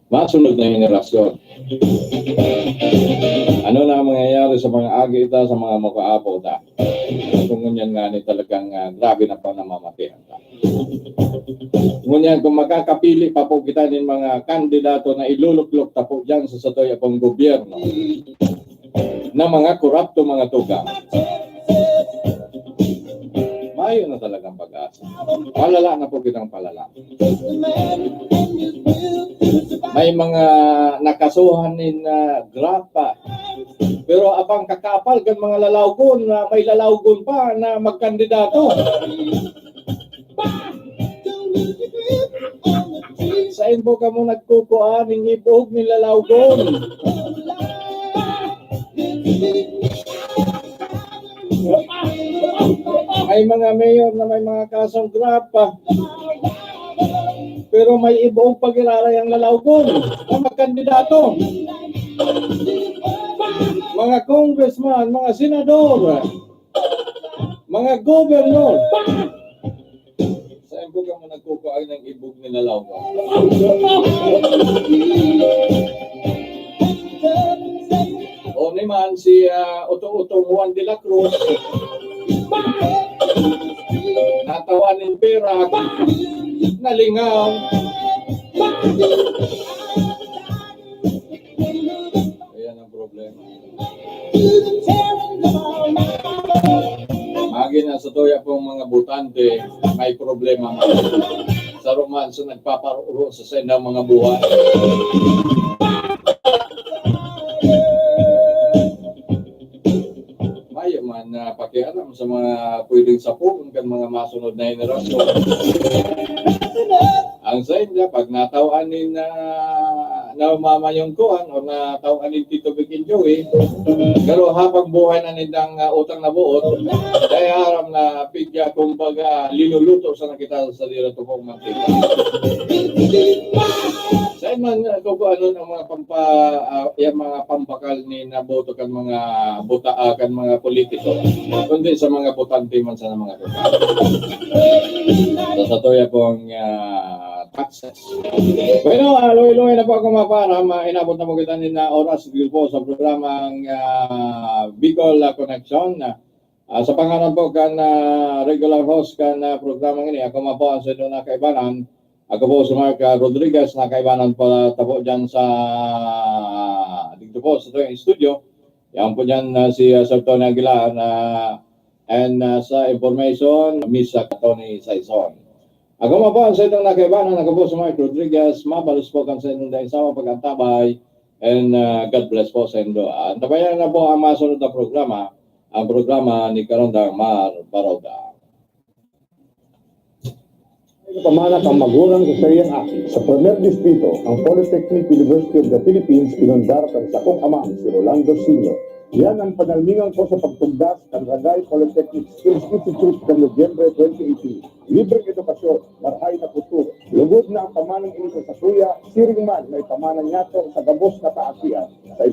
masunod na henerasyon. Ano na ang mangyayari sa mga agi ta, sa mga makaapo ta? Kung ngunyan nga ni talagang ah, grabe na po namamatian ta. Ngunyan kung makakapili pa po kita nin mga kandidato na iluluklok ta po dyan sa satoy akong gobyerno na mga korapto, mga tugang. Mayo na talagang pag-asa. Palala na po kitang palala. May mga nakasuhan nin ah, graft pa. Pero abang kakapal kan mga lalawgon na may lalawgon pa na magkandidato. Sain po kamo nagkukuha ning ibog ni lalawgon? May mga mayor na may mga kasong graft pa. Pero may ibog pa giraray ang lalawgon na magkandidato. Mga congressman, mga senador, mga gobernador. Sain po kamo nagkukuha ng ibog ni lalawgon? O ni man si ah, Uto-Utong Juan de la Cruz. Natawan ng pera, nalingaw. Ayan ang problema. Magi na sa tuya pong mga botante, may problema man. Saro man sa nagpaparuro sa sendang mga buhay. Mayo man na pakialam sa mga pwedeng sapulon kan mga masunod na henerasyon. Ang sainda, pag nataw-an nin ah, namamayong kuan o nataw-an nin Tito Vic and Joey, pero habang buhay na nindang ah, utang na buot, kaya aram na pigya, kumbaga, linuluto sa nakita sa dira tukong mantika. Sa man, ah, kung ano ang mga pampa, ah, yung mga pambakal ni naboto kan mga buta, ah, kan mga politiko, kundi sa mga botante man sa mga tuta. Sa satuya pong ah, taxes. Bueno, ah, luwi-luwi na po ako, mga para, ma-, inabot na po kita nin ah, oras, dito po sa programang ah, Bicol ah, Connection. Ah, sa pangalan po kan ah, regular host kan ah, programang ini, ako man po ang sa inyong nakaibanan. Ako po si Mark ah, Rodriguez, nakaibanan po tapo dyan sa dito po sa tuwing studio. Yan po dyan ah, si ah, Sir Tony Aguilar na and ah, sa information, Miss ah, Tony Saison. Ako man po ang sa inyong nakaibanan, ako po si Mark Rodriguez. Mabalos po kan sa inyong daing sama pag-antabay. And ah, God bless po sa indo. Antabayan na po ang masunod na programa, ang programa ni Karandang Mar Baroda. Pamanak ang magurang sa sariyang aki. Sa primer distrito, ang Polytechnic University of the Philippines pinundar kan sakong ama, si Rolando Senior. Yan ang panalmingan ko sa pagtugdas kan Ragay Polytechnic Skills Institute kan Nobyembre twenty eighteen. Libreng edukasyon, marahay na futuro. Lugod na ang pamanang ini sa sakuya, siring man may pamana niyato sa gabos na kaakian. Sa